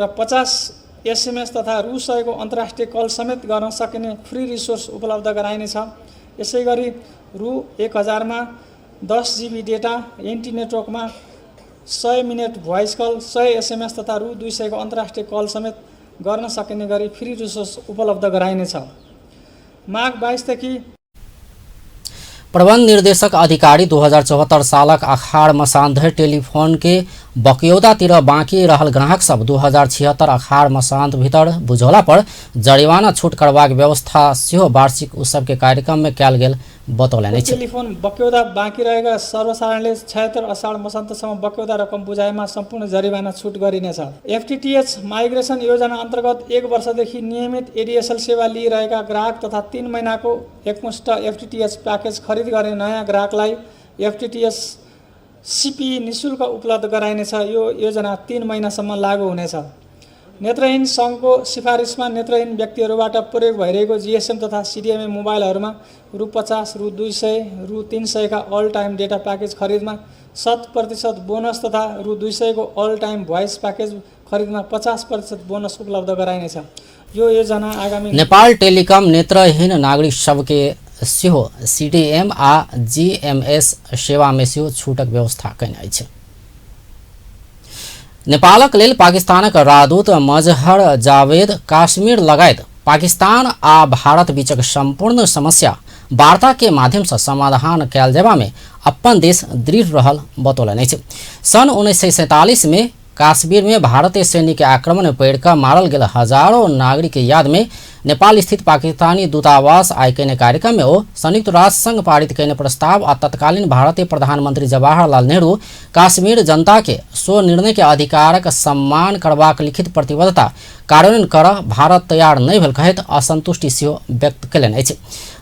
र 50 एसएमएस तथा रु 100 को अन्तर्राष्ट्रिय कल समेत गर्न सकिने फ्री रिसोर्स उपलब्ध गराइनेछ। यसैगरी रु 1000 मा 10 जीबी डेटा, एनटी नेटवर्कमा 100 मिनट भोइस कल, 100 एसएमएस तथा रु 200 को अन्तर्राष्ट्रिय कल समेत गर्न सकिने गरी फ्री रिसोर्स उपलब्ध गराइनेछ। माघ 22 देखि प्रबंध निर्देशक अधिकारी 2074 सालक अखाड़ मसान धरि टेलीफोन के बक्यौदातिर बाँकी रहल ग्राहक सब 2076 अखाड़ मसांत भीतर बुझौला पर जरिमाना छूट करबाक व्यवस्था सेहो वार्षिक उत्सव के कार्यक्रम में कयल गेल बतौलनि अछि। टेलिफोन बक्यौदा बाँकी रहेका सर्वसाधारणले 76 असाढ मसान्तसम्म बक्यौदा रकम बुझाएमा सम्पूर्ण जरिवाना छुट गरिनेछ। एफटीटीएच माइग्रेसन योजना अन्तर्गत 1 वर्षदेखि नियमित एडिएसएल सेवा लिइरहेका ग्राहक तथा 3 महिनाको एकमुष्ट एफटीटीएच प्याकेज खरिद गर्ने नयाँ ग्राहकलाई एफटीटीएच सिपी निशुल्क उपलब्ध गराइनेछ। यो योजना 3 महिनासम्म लागू हुनेछ। नेत्रहीन सङ्घको सिफारिसमा नेत्रहीन व्यक्तिहरूबाट प्रयोग भइरहेको जीएसएम तथा सिडिएमए मोबाइलहरूमा रु 50, रु 200, रु 300 का अल टाइम डेटा प्याकेज खरिदमा 100% बोनस तथा रु 200 को अल टाइम भोइस प्याकेज खरिदमा 50% बोनस उपलब्ध गराइनेछ। यो योजना आगामी नेपाल टेलिकम नेत्रहीन नागरिक सबके सेहो सीडीएम आ जीएमएस सेवा में सेहो छूटक व्यवस्था कयने अछि। नेपालक लेल पाकिस्तानक राजदूत मजहर जावेद काश्मीर लगायत पाकिस्तान आ भारत बीचक संपूर्ण समस्या वार्ता के माध्यम से समाधान कयल जेबा में अपन देश दृढ़ रहल बतौलनि अछि। सन 1947 में काश्मीर में भारतीय सैनिक के आक्रमण में पड़िकऽ मारल गेल हजारों नागरिक के याद में नेपाल स्थित पाकिस्तानी दूतावास आइ कयने कार्यक्रम में ओ संयुक्त राष्ट्र संघ पारित कयने प्रस्ताव आ तत्कालीन भारतीय प्रधानमंत्री जवाहरलाल नेहरू काश्मीर जनता के स्वनिर्णय के अधिकारक सम्मान करबाक लिखित प्रतिबद्धता कार्यान्वयन कर भारत तैयार नहि भेल कहैत असंतुष्टि सेहो व्यक्त कयलनि अछि।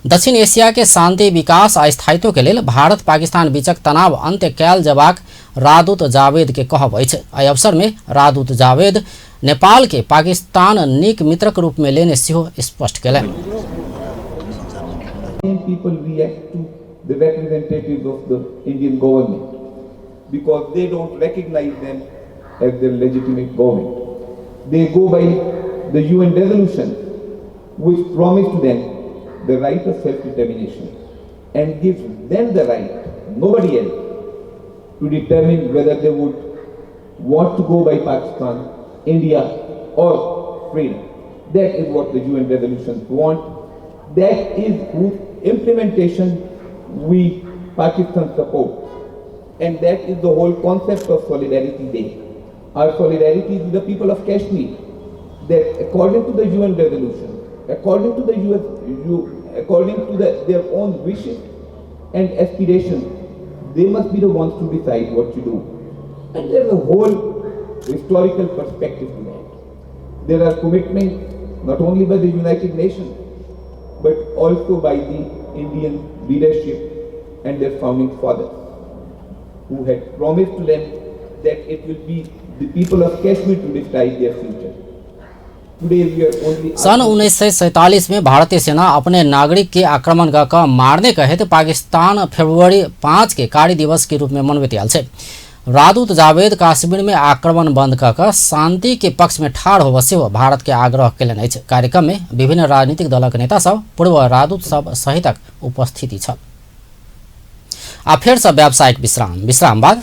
दक्षिण एशिया के शांति, विकास आ स्थायित्व के लेल भारत पाकिस्तान बीचक तनाव अंत्य कयल जेबाक राजदूत जावेद के कहब अछि। एहि अवसर में राजदूत जावेद नेपाल के पाकिस्तान नीक मित्रक रूप में लेने सेहो स्पष्ट कयलनि। People react to the representatives of the Indian government because they don't recognize them as their legitimate government. They go by the UN resolution which promised them the right of self-determination and gives them the right, nobody else, to determine whether they would want to go by Pakistan, India or freedom. That is what the UN resolutions want. That is whose implementation we Pakistan support. And that is the whole concept of Solidarity Day. Our solidarity is with the people of Kashmir. That according to the UN resolution, according to the US, according to their own wishes and aspirations, they must be the ones to decide what to do. And there's a whole historical perspective to that. There are commitments not only by the United Nations, but also by the Indian leadership and their founding fathers, who had promised to them that it will be the people of Kashmir to decide their future. Today we are only सन् 1947 में भारतीय सेना अपने नागरिक के आक्रमण कऽ कऽ मारने के हेतु पाकिस्तान फरवरी 5 के कार्य दिवस के रूप में मनबैत आयल छै। राजदूत जावेद काश्मीर में आक्रमण बंद कऽ कऽ शांति के पक्ष में ठाढ़ होबऽ सेहो भारत के आग्रह कयलनि अछि। कार्यक्रम में विभिन्न राजनीतिक दलक नेता सब, पूर्व राजदूत सब सहितक उपस्थिति छल। आ फेरसँ व्यावसायिक विश्राम। विश्राम बाद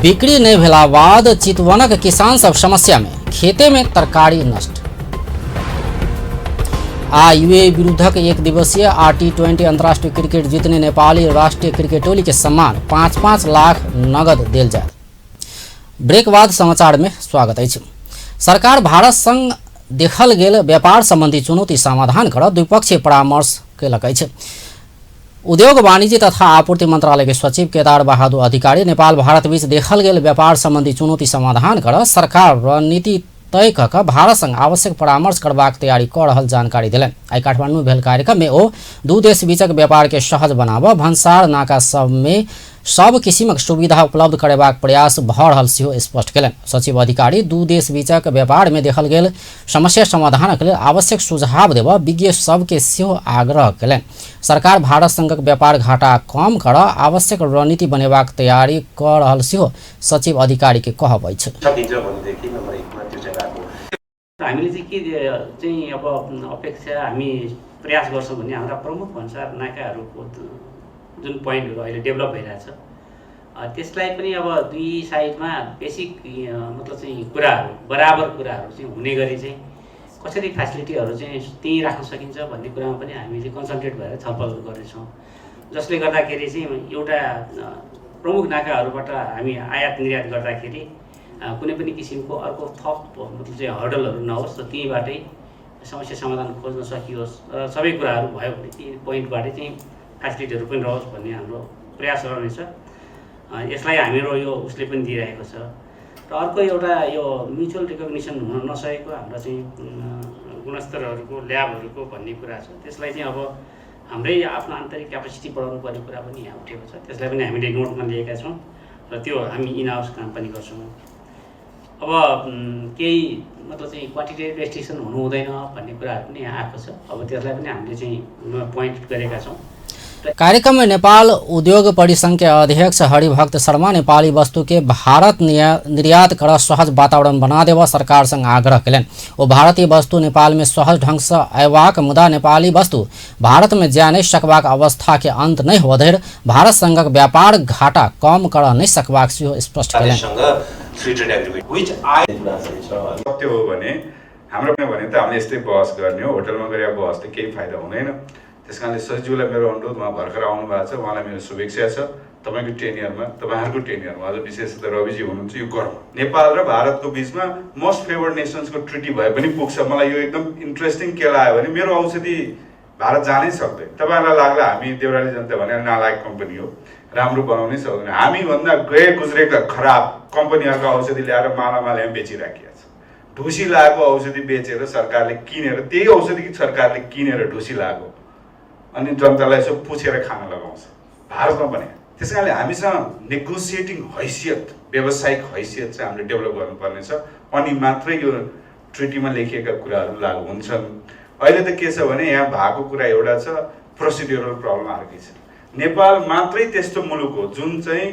बिक्री नहि भेला बाद चितवनक किसान सब समस्या में, खेते में तरकारी नष्ट। आ यूएई विरुद्धक एक दिवसीय आ T20 अंतर्राष्ट्रीय क्रिकेट जीतने नेपाली राष्ट्रीय क्रिकेट टोली के सम्मान 5-5 लाख नगद देल जाए। ब्रेक बाद समाचार में स्वागत अछि। सरकार भारत संग देखल गेल व्यापार संबंधी चुनौती समाधान कर द्विपक्षीय परामर्श कयलक अछि। उद्योग वाणिज्य तथा आपूर्ति मंत्रालय के सचिव केदार बहादुर अधिकारी नेपाल भारत बीच देखल गेल व्यापार संबंधी चुनौती समाधान कर सरकार रणनीति तय कऽ कऽ भारत संग आवश्यक परामर्श करबाक तैयारी कऽ रहल जानकारी देलनि। आइ काठमांडू में भेल कार्यक्रम में ओ दू देश बीचक व्यापार के सहज बनाबऽ भन्सार नाका सब में सब किसिमक सुविधा उपलब्ध करेबाक प्रयास भऽ रहल सेहो स्पष्ट कयलनि। सचिव अधिकारी दू देश बीचक व्यापार में देखल गेल समस्या समाधानक लेल आवश्यक सुझाव देबऽ विज्ञ सबके सेहो आग्रह कयलनि। सरकार भारत संगक व्यापार घाटा कम करऽ आवश्यक रणनीति बनेबाक तैयारी कऽ रहल सेहो सचिव अधिकारी के कहब अछि। सकिन्छ भनेदेखि नम्बर 1 मा त्यो चाहिँ राखौँ। हामीले चाहिँ के चाहिँ अब अपेक्षा हामी प्रयास गर्छौँ भने हाम्रा प्रमुख भन्सार नाकाहरूको जुन पोइन्टहरू अहिले डेभलप भइरहेछ त्यसलाई पनि अब दुई साइडमा बेसिक मतलब चाहिँ कुराहरू बराबर कुराहरू चाहिँ हुने गरी चाहिँ कसरी फेसिलिटीहरू चाहिँ त्यहीँ राख्न सकिन्छ भन्ने कुरामा पनि हामीले कन्सन्ट्रेट भएर छलफल गर्दैछौँ, जसले गर्दाखेरि चाहिँ एउटा प्रमुख नाकाहरूबाट हामी आयात निर्यात गर्दाखेरि कुनै पनि किसिमको अर्को थप मतलब चाहिँ हर्डलहरू नहोस् र त्यहीँबाटै समस्या समाधान खोज्न सकियोस् र सबै कुराहरू भयो भने ती पोइन्टबाटै चाहिँ फेसिलिटीहरू पनि रहोस् भन्ने हाम्रो प्रयास रहनेछ। यसलाई हाम्रो यो उसले पनि दिइरहेको छ। र अर्को एउटा यो म्युचुअल रिकग्निसन हुन नसकेको हाम्रो चाहिँ गुणस्तरहरूको ल्याबहरूको भन्ने कुरा छ, त्यसलाई चाहिँ अब हाम्रै आफ्नो आन्तरिक क्यापेसिटी बढाउनु पर्ने कुरा पनि यहाँ उठेको छ, त्यसलाई पनि हामीले नोटमा लिएका छौँ र त्यो हामी इन हाउस काम पनि गर्छौँ। अब केही मतलब चाहिँ क्वान्टिटेटिभ रेस्ट्रिक्सन हुनु हुँदैन भन्ने कुराहरू पनि यहाँ आएको छ, अब त्यसलाई पनि हामीले चाहिँ पोइन्ट गरेका छौँ। कार्यक्रम में नेपाल उद्योग परिसंघ के अध्यक्ष हरिभक्त शर्मा नेपाली वस्तु के भारत निर्यात कर सहज वातावरण बना देव सरकार संग आग्रह कयलनि। ओ भारतीय वस्तु नेपाल में सहज ढंग से अयबाक मुदा नेपाली वस्तु भारत में जा नहि सकबाक अवस्था के अंत नहि होबऽ धरि भारत संगक व्यापार घाटा कम कर नहि सकबाक सेहो स्पष्ट कयलनि। सत्य हो भने हाम्रो भने त हामीले यस्तै बहस गर्ने हो, होटलमा गएर बहसले केही फाइदा हुँदैन। त्यस कारणले सचिवलाई मेरो अनुरोध, उहाँ भर्खर आउनु भएको छ, उहाँलाई मेरो शुभेच्छा छ। तपाईँको टेनियरमा, तपाईँहरूको टेनियरमा अझ विशेष त रविजी हुनुहुन्छ, यो गरौँ। नेपाल र भारतको बिचमा मोस्ट फेभर्ड नेसन्सको ट्रिटी भए पनि पुग्छ। मलाई यो एकदम इन्ट्रेस्टिङ के लाग्यो भने मेरो औषधि भारत जानै सक्दैन। तपाईँहरूलाई लाग्ला हामी देउराली जनता भनेर नालायक कम्पनी हो, राम्रो बनाउनै सक्दैन। हामीभन्दा गए गुज्रेका खराब कम्पनीहरूको औषधि ल्याएर मालामाल यहाँ बेचिराखिएको छ। ढुसी लागेको औषधि बेचेर सरकारले किनेर, त्यही औषधि सरकारले किनेर ढुसी लागेको अनि जनतालाई यसो पुछेर खान लगाउँछ भारतमा पनि। त्यस कारणले हामीसँग नेगोसिएटिङ हैसियत, व्यावसायिक हैसियत चाहिँ हामीले डेभलप गर्नुपर्नेछ, अनि मात्रै यो ट्रिटीमा लेखिएका कुराहरू लागु हुन्छन्। अहिले त के छ भने यहाँ भएको कुरा एउटा छ, प्रोसिड्युरल प्रब्लम अर्कै छ। नेपाल मात्रै त्यस्तो मुलुक हो जुन चाहिँ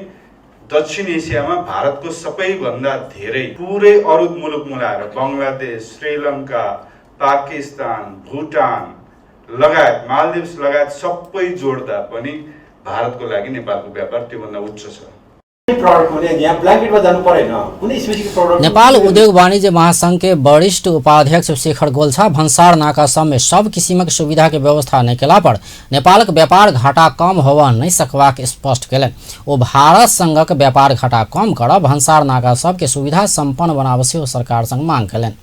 दक्षिण एसियामा भारतको सबैभन्दा धेरै पुरै अरू मुलुक मिलाएर बङ्गलादेश, श्रीलङ्का, पाकिस्तान, भुटान लगायत मालदिप्स लगायत सबै जोड्दा पनि भारतको लागि नेपालको व्यापार त्योभन्दा उच्च छ। नेपाल उद्योग वाणिज्य महासंघ के वरिष्ठ उपाध्यक्ष शेखर गोल्छा भन्सार नाका सब में सब किसिमक सुविधा के व्यवस्था नहि केला पर नेपालक व्यापार घाटा कम होबऽ नहि सकबाक स्पष्ट कयलनि। ओ भारत संगक व्यापार घाटा कम करऽ भन्सार नाका सब के सुविधा सम्पन्न बनाबऽ सेहो सरकार संग मांग कयलनि।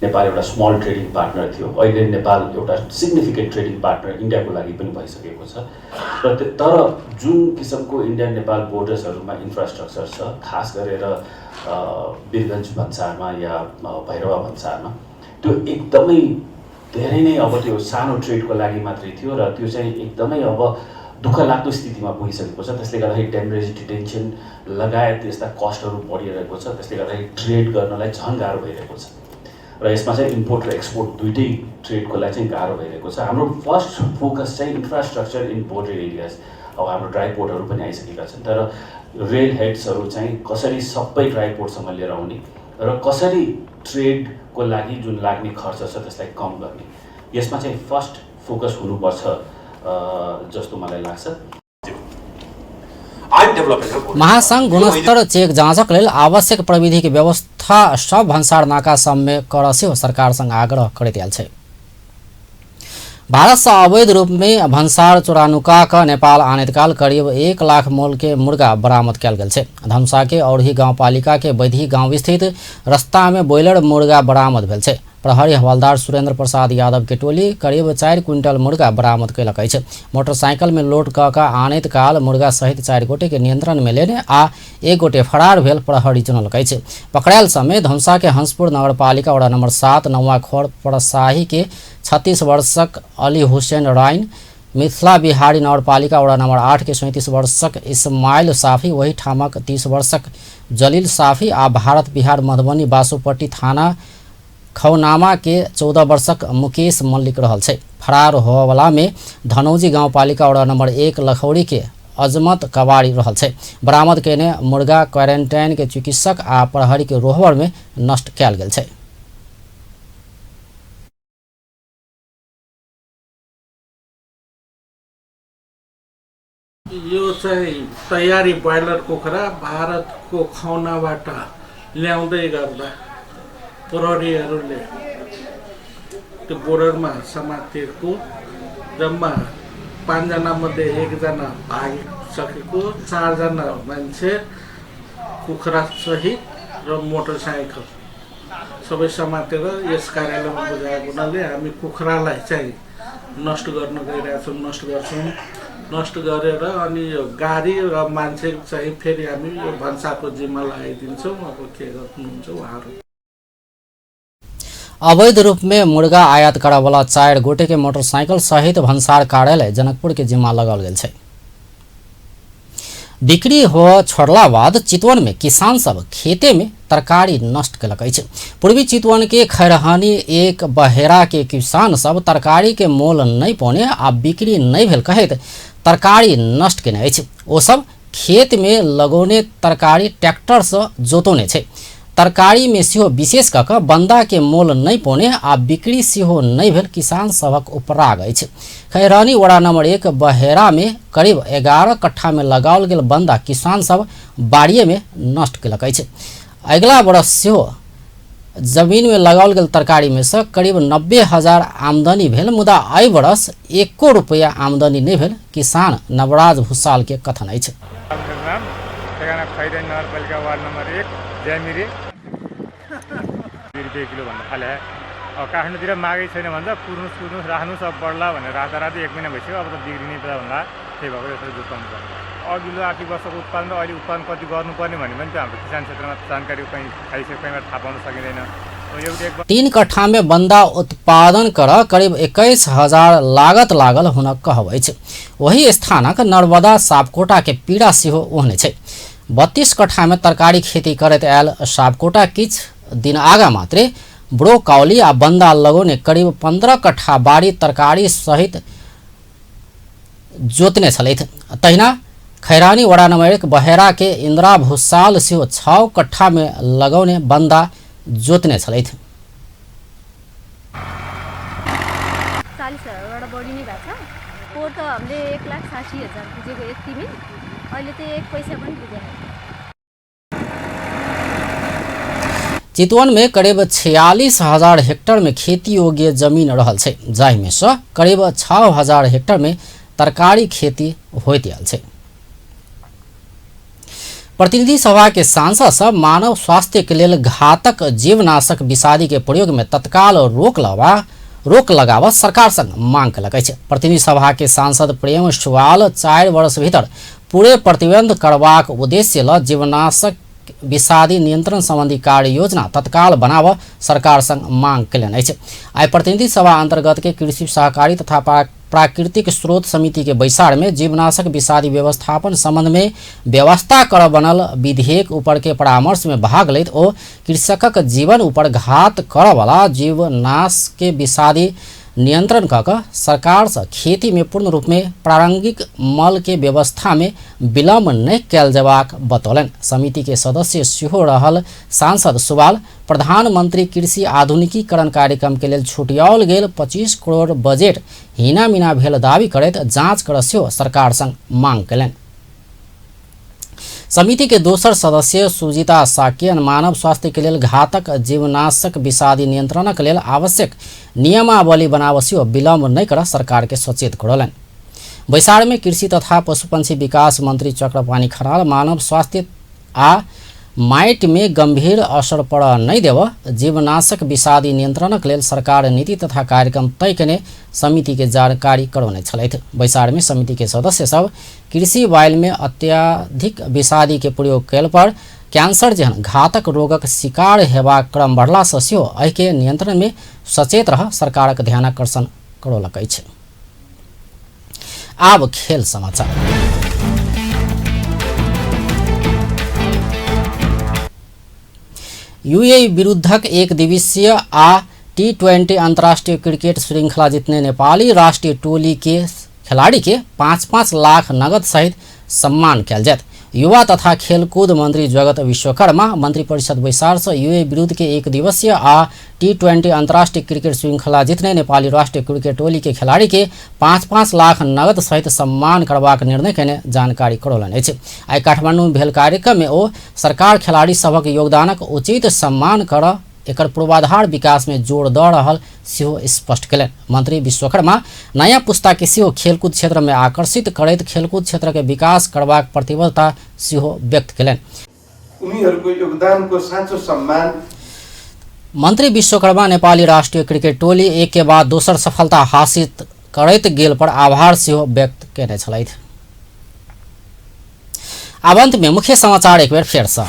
नेपाल एउटा स्मल ट्रेडिङ पार्टनर थियो, अहिले नेपाल एउटा सिग्निफिकेन्ट ट्रेडिङ पार्टनर इन्डियाको लागि पनि भइसकेको छ। र तर जुन किसिमको इन्डिया नेपाल बोर्डर्सहरूमा इन्फ्रास्ट्रक्चर छ, खास गरेर वीरगञ्ज भन्सारमा या भैरवा भन्सारमा, त्यो एकदमै धेरै नै अब त्यो सानो ट्रेडको लागि मात्रै थियो र त्यो चाहिँ एकदमै अब दुःख लाग्दो स्थितिमा पुगिसकेको छ। त्यसले गर्दाखेरि टेम्परेचर डिटेन्सन लगायत यस्ता कस्टहरू बढिरहेको छ। त्यसले गर्दाखेरि ट्रेड गर्नलाई झन् गाह्रो भइरहेको छ र यसमा चाहिँ इम्पोर्ट र एक्सपोर्ट दुइटै ट्रेडको लागि चाहिँ गाह्रो भइरहेको छ। हाम्रो फर्स्ट फोकस चाहिँ इन्फ्रास्ट्रक्चर इन बोर्डर एरियाज, अब हाम्रो ड्राई पोर्टहरू पनि आइसकेका छन्, तर रेल हेड्सहरू चाहिँ कसरी सबै ड्राई पोर्टसम्म लिएर आउने र कसरी ट्रेडको लागि जुन लाग्ने खर्च छ त्यसलाई कम गर्ने, यसमा चाहिँ फर्स्ट फोकस हुनुपर्छ जस्तो मलाई लाग्छ। महासंघ गुणस्तर चेक जाँचक लेल आवश्यक प्रविधि के व्यवस्था सब भन्सार नाका सबमे कर सेहो सरकार संग आग्रह करैत आयल छै। भारत से अवैध रूप में भन्सार चोरानुका क नेपाल आनैत काल करीब 1 लाख मोल के मुर्गा बरामद कयल गेल छै। धमसा के औरही गाउँपालिका के बैधी गांव स्थित रास्ता में ब्रॉयलर मुर्गा बरामद भेल छै। प्रहरी हवलदार सुरेंद्र प्रसाद यादव के टोली करीब 4 क्विंटल मुर्गा बरामद कयलक अछि। मोटरसाइकिल में लोड क क आनैत काल मुर्गा सहित 4 गोटे के नियंत्रण में लेने आ 1 गोटे फरार भेल प्रहरी जनौलक अछि। पकड़ायल समय धमसा के हंसपुर नगरपालिका वडा नंबर 7 नौवा खोर परसाही के 36 वर्षक अली हुसैन राइन, मिथिला बिहारी नगरपालिका वडा नंबर 8 के 37 वर्षक इस्माइल साफी, वही ठामक 30 वर्षक जलील साफी आ भारत बिहार मधुबनी बासोपट्टी थाना खौनामा के 14 वर्षक मुकेश मल्लिक रहल छै। फरार होवला में धनौजी गाउँपालिका वडा नंबर 1 लखौरी के अजमत कवारी रहल छै। बरामद केने मुर्गा क्वारेंटाइन के चिकित्सक आ प्रहरी के रोहबर में नष्ट कयल गेल छै। यो चाहिँ तयारी ब्रोइलर कुखुरा भारतको खौनाबाट ल्याउँदै गर्दा प्रहरीहरूले त्यो बोर्डरमा समातिएको जम्मा 5 जना मध्ये 1 जना भागिसकेको, 4 जना मान्छे कुखुरा सहित र मोटरसाइकल सबै समातेर यस कार्यालयमा बुझाएको हुनाले हामी कुखुरालाई चाहिँ नष्ट गर्न गइरहेछौँ, नष्ट गर्छौँ। नष्ट गरेर अनि यो गाडी र मान्छे चाहिँ फेरि हामी यो भन्सारको जिम्मा लगाइदिन्छौँ। अब के गर्नुहुन्छ उहाँहरू। अवैध रूप में मुर्गा आयात करवला 4 गोटे के मोटरसाइकिल सहित भन्सार कार्यालय जनकपुर के जिम्मा लगाओल गेल छै। बिक्री हो छोड़ला बाद चितवन में किसान सब खेते में तरकारी नष्ट कयलक अछि। पूर्वी चितवन के खैरहानी एक बहेरा के किसान सब तरकारी के मोल नहीं पौने आ बिक्री नहीं भेल कहैत तरकारी नष्ट केने अछि। ओ सब खेत में लगौने तरकारी ट्रैक्टर से जोतौने छै। तरकारी में सेहो विशेष कऽ कऽ बन्दा के मोल नहीं पौने आ बिक्री सेहो नहीं भेल किसान सभक उपराग अछि। खैरहानी वडा नंबर 1 बहेरा में करीब 11 कट्ठा में लगाओल गेल बन्दा किसान सब बाड़िए में नष्ट कयलक अछि। अगिला वर्ष सेहो जमीन में लगाओल गेल तरकारी में से करीब 90,000 आमदनी भेल, मुदा एहि वर्ष 1 रुपया आमदनी नहीं भेल किसान नवराज भूषाल के कथन अछि। नगरपालिका वार्ड नंबर 1 ज्यामिरे 2 रुपियाँ किलो भन्न थाले। अब काठमाडौँतिर मागै छैन भन्छ, कुर्नुहोस् कुर्नुहोस् राख्नुहोस् अब बढ्ला भनेर राख्दा राख्दै 1 महिना भइसक्यो, अब त बिग्रिने बेला भन्दा त्यही भएको यसरी जोताउनु पर्छ। अघिल्लो 8 वर्षको उत्पादन र अहिले उत्पादन कति गर्नुपर्ने भन्ने पनि त्यो हाम्रो किसान क्षेत्रमा जानकारी कहीँ कहीँबाट थाहा पाउन सकिँदैन। 3 कट्ठा में बंदा उत्पादन कर करीब 21,000 लागत लागल हुनक कहब अछि। वही स्थानक नर्मदा सापकोटा के पीड़ा सेहो ओहने छै। 32 कट्ठा में तरकारी खेती करैत आयल सापकोटा किछु दिन आगा मात्रे ब्रोकौली आ बंदा लगौने करीब 15 कट्ठा बाड़ी तरकारी सहित जोतने छलथि। तहिना खैरानी वडा नंबर 1 बहेरा के इंदिरा भूषाल सेहो 6 कट्ठा में लगौने बंदा जोतने छलथि। 40,000बाट बढी नै भएको छ। पोहोर त हामीले 1,60,000 पुगेको यतिमै, अहिले त 1 पैसा पनि पुगेन। चितवन में करीब 46,000 हेक्टर में खेती योग्य जमीन रहल छै, जाहिमे सँ करीब 6,000 हेक्टर में तरकारी खेती होइत आयल छै। प्रतिनिधि सभा के सांसद सब मानव स्वास्थ्य के लेल घातक जीवनाशक विषादी के प्रयोग में तत्काल रोक लगाव सरकार संग मांग कयलक अछि। प्रतिनिधि सभा के सांसद प्रेम सुवाल 4 वर्ष भीतर पूरे प्रतिबंध करबाक उद्देश्य ल जीवनाशक विषादी नियंत्रण संबंधी कार्य योजना तत्काल बनाव सरकार संग मांग कयलनि अछि। आइ प्रतिनिधि सभा अंतर्गत के कृषि सहकारी तथा प्राकृतिक स्रोत समिति के बैसार में जीवनाशक विषादी व्यवस्थापन संबंध में व्यवस्था कर बनल विधेयक ऊपर के परामर्श में भाग लैत ओ कृषकक जीवन ऊपर घात करऽवला जीवनाश के विषादी नियंत्रण कऽ कऽ सरकार से खेती में पूर्ण रूप में प्रारंभिक मल के व्यवस्था में विलम्ब नहि कयल जेबाक बतौलनि। समिति के सदस्य सेहो रहल सांसद सुवाल प्रधानमंत्री कृषि आधुनिकीकरण कार्यक्रम के लेल छुटियाओल गेल 25 करोड़ बजट हीना-मीना भेल दावी करैत जांच कर सेहो सरकार संग मांग कयलनि। समिति के दोसर सदस्य सुजीता साक्य मानव स्वास्थ्य के लेल घातक जीवनाशक विषादी नियंत्रणक लेल आवश्यक नियमावली बनाव सेहो विलम्ब नहि कर सरकार के सचेत करौलनि। बैसार में कृषि तथा पशुपक्षी विकास मंत्री चक्रपाणि खनाल मानव स्वास्थ्य आ माटि में गंभीर असर पड़ नहि देव जीवनाशक विषादी नियंत्रणक लेल सरकार नीति तथा कार्यक्रम तय केने समिति के जानकारी करौने छलथि। बैसार में समिति के सदस्य सब कृषि वायल में अत्यधिक विषादी के प्रयोग कयल पर कैंसर जेहन घातक रोगक शिकार हेबाक क्रम बढ़ला सँ सेहो एहिके नियंत्रण में सचेत रह सरकारक ध्यानाकर्षण करौलक अछि। आब खेल समाचार। यूएई विरुद्धक एक दिवसीय आ T20 अंतर्राष्ट्रीय क्रिकेट श्रृंखला जीतने नेपाली राष्ट्रीय टोली के खिलाड़ी के 5-5 लाख नगद सहित सम्मान कयल जायत। युवा तथा खेलकूद मंत्री जगत विश्वकर्मा मंत्रिपरिषद बैसार से यूएई विरुद्ध के एक दिवसीय आ T20 अंतर्राष्ट्रीय क्रिकेट श्रृंखला जीतने नेपाली राष्ट्रीय क्रिकेट टोली के खिलाड़ी के 5-5 लाख नगद सहित सम्मान करबाक निर्णय केने जानकारी करौलनि अछि। आइ काठमांडू में भेल कार्यक्रम में ओ सरकार खिलाड़ी सभक योगदानक उचित सम्मान कर एकर पूर्वाधार विकास में जोर दऽ रहल सेहो स्पष्ट कयलनि। मंत्री विश्वकर्मा नया पुस्ता के सेहो खेलकूद क्षेत्र में आकर्षित करैत खेलकूद क्षेत्र के विकास करबाक प्रतिबद्धता सेहो व्यक्त कयलनि। उनीहरूको योगदानको साँचो सम्मान। मंत्री विश्वकर्मा नेपाली राष्ट्रीय क्रिकेट टोली एक के बाद दोसर सफलता हासिल करैत गेल पर आभार सेहो व्यक्त कयने छलथि। आब अंत में मुख्य समाचार एक बेर फेर सँ।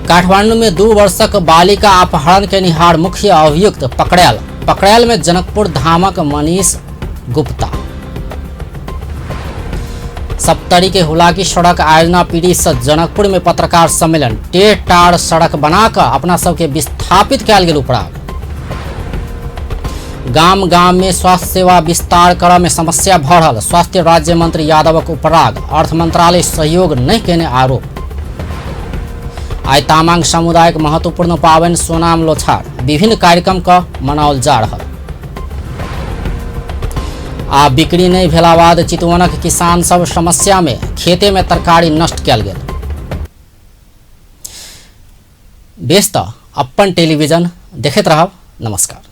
काठमांडू में 2 वर्षक बालिका अपहरण केनिहार मुख्य अभियुक्त पकड़ायल। पकड़ायल में जनकपुर धामक मनीष गुप्ता। सप्तरी के हुलाकी सड़क आयोजना पीड़ित से जनकपुर में पत्रकार सम्मेलन। टेढ़ टार सड़क बनाकर अपना सबके विस्थापित कयल गेल उपराग। गाम गाम में स्वास्थ्य सेवा विस्तार करऽ में समस्या भऽ रहल स्वास्थ्य राज्य मंत्री यादवक उपराग। अर्थ मंत्रालय सहयोग नहि केने आरोप। आइ तामाङ समुदायक महत्वपूर्ण पाबनि सोनाम लोछार विभिन्न कार्यक्रम क मनाओल जा रहल। आ बिक्री नहि भेला बाद चितवनक किसान सब समस्या में खेते में तरकारी नष्ट कयल गेल। बेस तऽ अपन टेलीविजन देखैत रहब। नमस्कार।